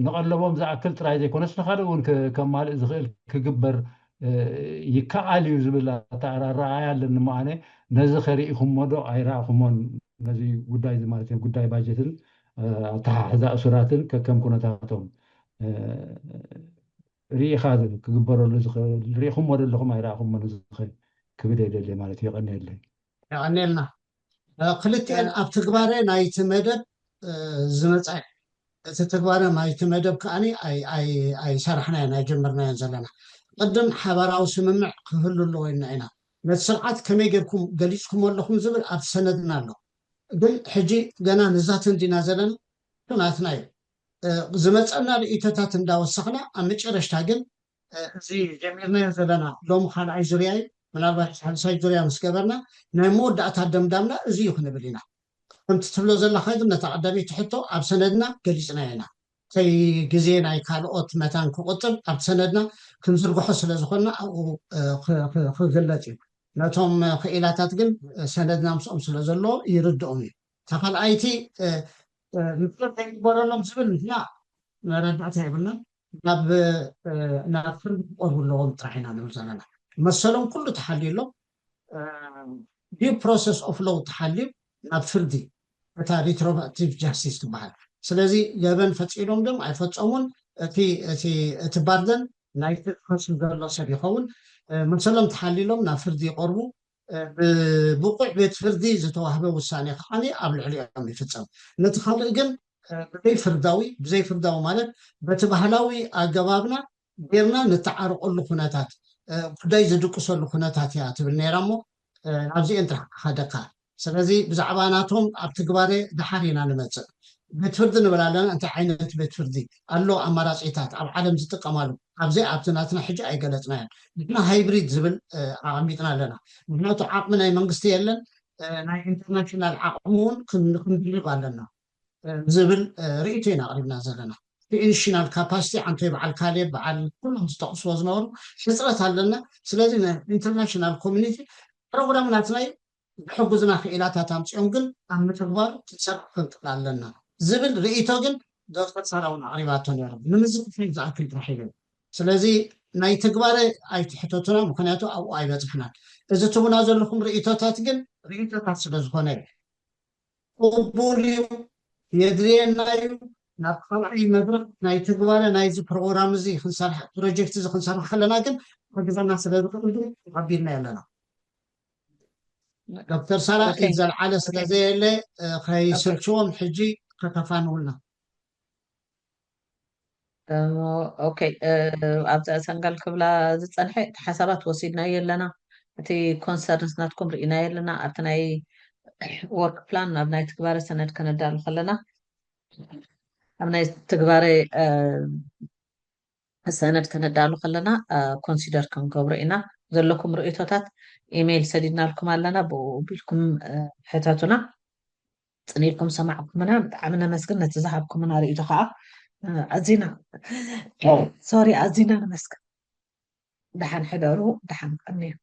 ንቐለቦም ዝኣክል ጥራይ ዘይኮነስ ንካልእ እውን ከማልእ ዝኽእል ክግበር ይከኣል እዩ ዝብል ኣተኣራረኣያ ኣለኒ። መኣነ ነዚ ከርኢኹሞ ዶ ኣይረኣኹሞን? ነዚ ጉዳይ እዚ ማለት እዩ ጉዳይ ባጀትን ኣተሓሕዛ እሱራትን ከከም ኩነታቶም ርኢኻ ክግበረሉ ዝኽእል ርኢኹሞ ዶ ኣለኹም ኣይረኣኹሞን እዚ ክብል የደልየ ማለት እዩ። የቐንየለይ። የቐንየልና። ክልቲኤን ኣብ ትግባረ ናይቲ መደብ ዝመፃ እቲ ትግባረ ናይቲ መደብ ከዓኒ ኣይሰራሕናዮን ኣይጀመርናዮን ዘለና። ቅድም ሓባራዊ ስምምዕ ክህሉ ኣለዎ ኢልና ኢና። ነቲ ስርዓት ከመይ ጌርኩም ገሊፅኩም ኣለኹም ዝብል ኣብቲ ሰነድና ኣሎ። ግን ሕጂ ገና ንዛተ እንዲና ዘለና ናትና እዩ። ዝመፀና ርእይቶታት እንዳወሰኽና ኣብ መጨረሽታ ግን እዚ ጀሚርናዮ ዘለና ሎሚ ካልኣይ ዙርያ እዩ። ምናልባት ሳልሳይ ዙርያ ምስ ገበርና ናይ መወዳእታ ደምዳምና እዚ እዩ ክንብል ኢና። ከምቲ ትብሎ ዘለኻ ግን ነታ ቀዳመይቲ ሕቶ ኣብ ሰነድና ገሊፅናዮ ኢና። ከይ ግዜ ናይ ካልኦት መታን ክቁጥብ ኣብቲ ሰነድና ክንዝርግሖ ስለ ዝኾንና ኣብኡ ክግለፅ እዩ። ነቶም ክኢላታት ግን ሰነድና ምስኦም ስለ ዘሎ ይርድኦም እዩ። እታ ካልኣይቲ ምፍር ዘይግበረሎም ዝብል ንሕና መረዳእታ የብልናን። ናብ ናብ ፍርዲ ክቀርቡ ኣለዎም ጥራሕ ኢና ንብል ዘለና። መሰሎም ኩሉ ተሓልዩሎም due process of law ተሓልዩ ናብ ፍርዲ እታ retroactive justice ትበሃል። ስለዚ ገበን ፈፂሎም ድም ኣይፈፀሙን እቲ እቲ እቲ ባርደን ናይ ክስ ዘሎ ሰብ ይኸውን መሰሎም ተሓሊሎም ናብ ፍርዲ ይቀርቡ። ብብቑዕ ቤት ፍርዲ ዝተዋህበ ውሳኔ ከዓ ኣብ ልዕሊኦም ይፍፀም። ነቲ ካልእ ግን ብዘይ ፍርዳዊ ብዘይ ፍርዳዊ ማለት በቲ ባህላዊ ኣገባብና ጌርና ንተዓረቀሉ ኩነታት ጉዳይ ዝድቅሰሉ ኩነታት እያ ትብል ነይራ እሞ ናብዚኤን ጥራሕ ክኸደካ። ስለዚ ብዛዕባ ናቶም ኣብ ትግባረ ድሓር ኢና ንመፅእ። ቤት ፍርዲ ንብል ኣለና። እንታይ ዓይነት ቤት ፍርዲ ኣሎ? ኣማራፂታት ኣብ ዓለም ዝጥቀማሉ ኣብዚ ኣብቲ ናትና ሕጂ ኣይገለፅናዮን። ንሕና ሃይብሪድ ዝብል ኣቐሚጥና ኣለና። ምክንያቱ ዓቕሚ ናይ መንግስቲ የለን። ናይ ኢንተርናሽናል ዓቕሚ እውን ክንድልብ ኣለና ዝብል ርእይቶ ኢና ኣቕሪብና ዘለና። ኢንሽናል ካፓሲቲ ዓንቶይ በዓል ካሌብ በዓል ኩሎም ዝጠቕስዎ ዝነበሩ ሕፅረት ኣለና። ስለዚ ኢንተርናሽናል ኮሚኒቲ ፕሮግራም ናትና እዩ ዝሕግዙና ክኢላታት ኣምፅኦም ግን ኣብ ምትግባሩ ክንሰርሕ ክንክእል ኣለና ዝብል ርእይቶ ግን ዶክተር ሳራ እውን ኣቕሪባቶ ነይሮም ንምዝክፋይ ዝኣክል ጥራሕ ኢሉ። ስለዚ ናይ ትግባረ ኣይትሕተቱና ምክንያቱ ኣብኡ ኣይበፅሕናን። እዚ ትቡና ዘለኹም ርእይቶታት ግን ርእይቶታት ስለ ዝኾነ እዩ። ቅቡል እዩ፣ የድልየና እዩ። ናብ ካልኣይ መድረክ ናይ ትግባረ ናይዚ ፕሮግራም እዚ ክንሰርሕ ፕሮጀክት እዚ ክንሰርሕ ከለና ግን ክሕግዘና ስለ ዝኽእል ግን ተቐቢልና ኣለና። ዶክተር ሳላ ኢድ ዘልዓለ ስለ ዘየለ ከይስልችዎም ሕጂ ከተፋንውልና። ኦኬ፣ ኣብዛ ሰንጋል ክብላ ዝፀንሐ እቲ ሓሳባት ወሲድናዮ ኣለና። እቲ ኮንሰርንስ ናትኩም ርኢናዮ ኣለና። ኣብቲ ናይ ወርክ ፕላን ናብ ናይ ትግባረ ሰነድ ከነዳሉ ከለና ኣብ ናይ ትግባረ ሰነድ ከነዳሉ ከለና ኮንሲደር ክንገብሮ ኢና። ዘለኩም ርእይቶታት ኢሜይል ሰዲድናልኩም ኣለና። ብኡ ቢልኩም ሕተቱና። ፅን ኢልኩም ሰማዕኩምና ብጣዕሚ ነመስግን። ነቲ ዝሃብኩምና ርእይቶ ከዓ ኣዚና ሶሪ ኣዚና ነመስግን። ደሓን ሕደሩ፣ ደሓን ቀንዩ።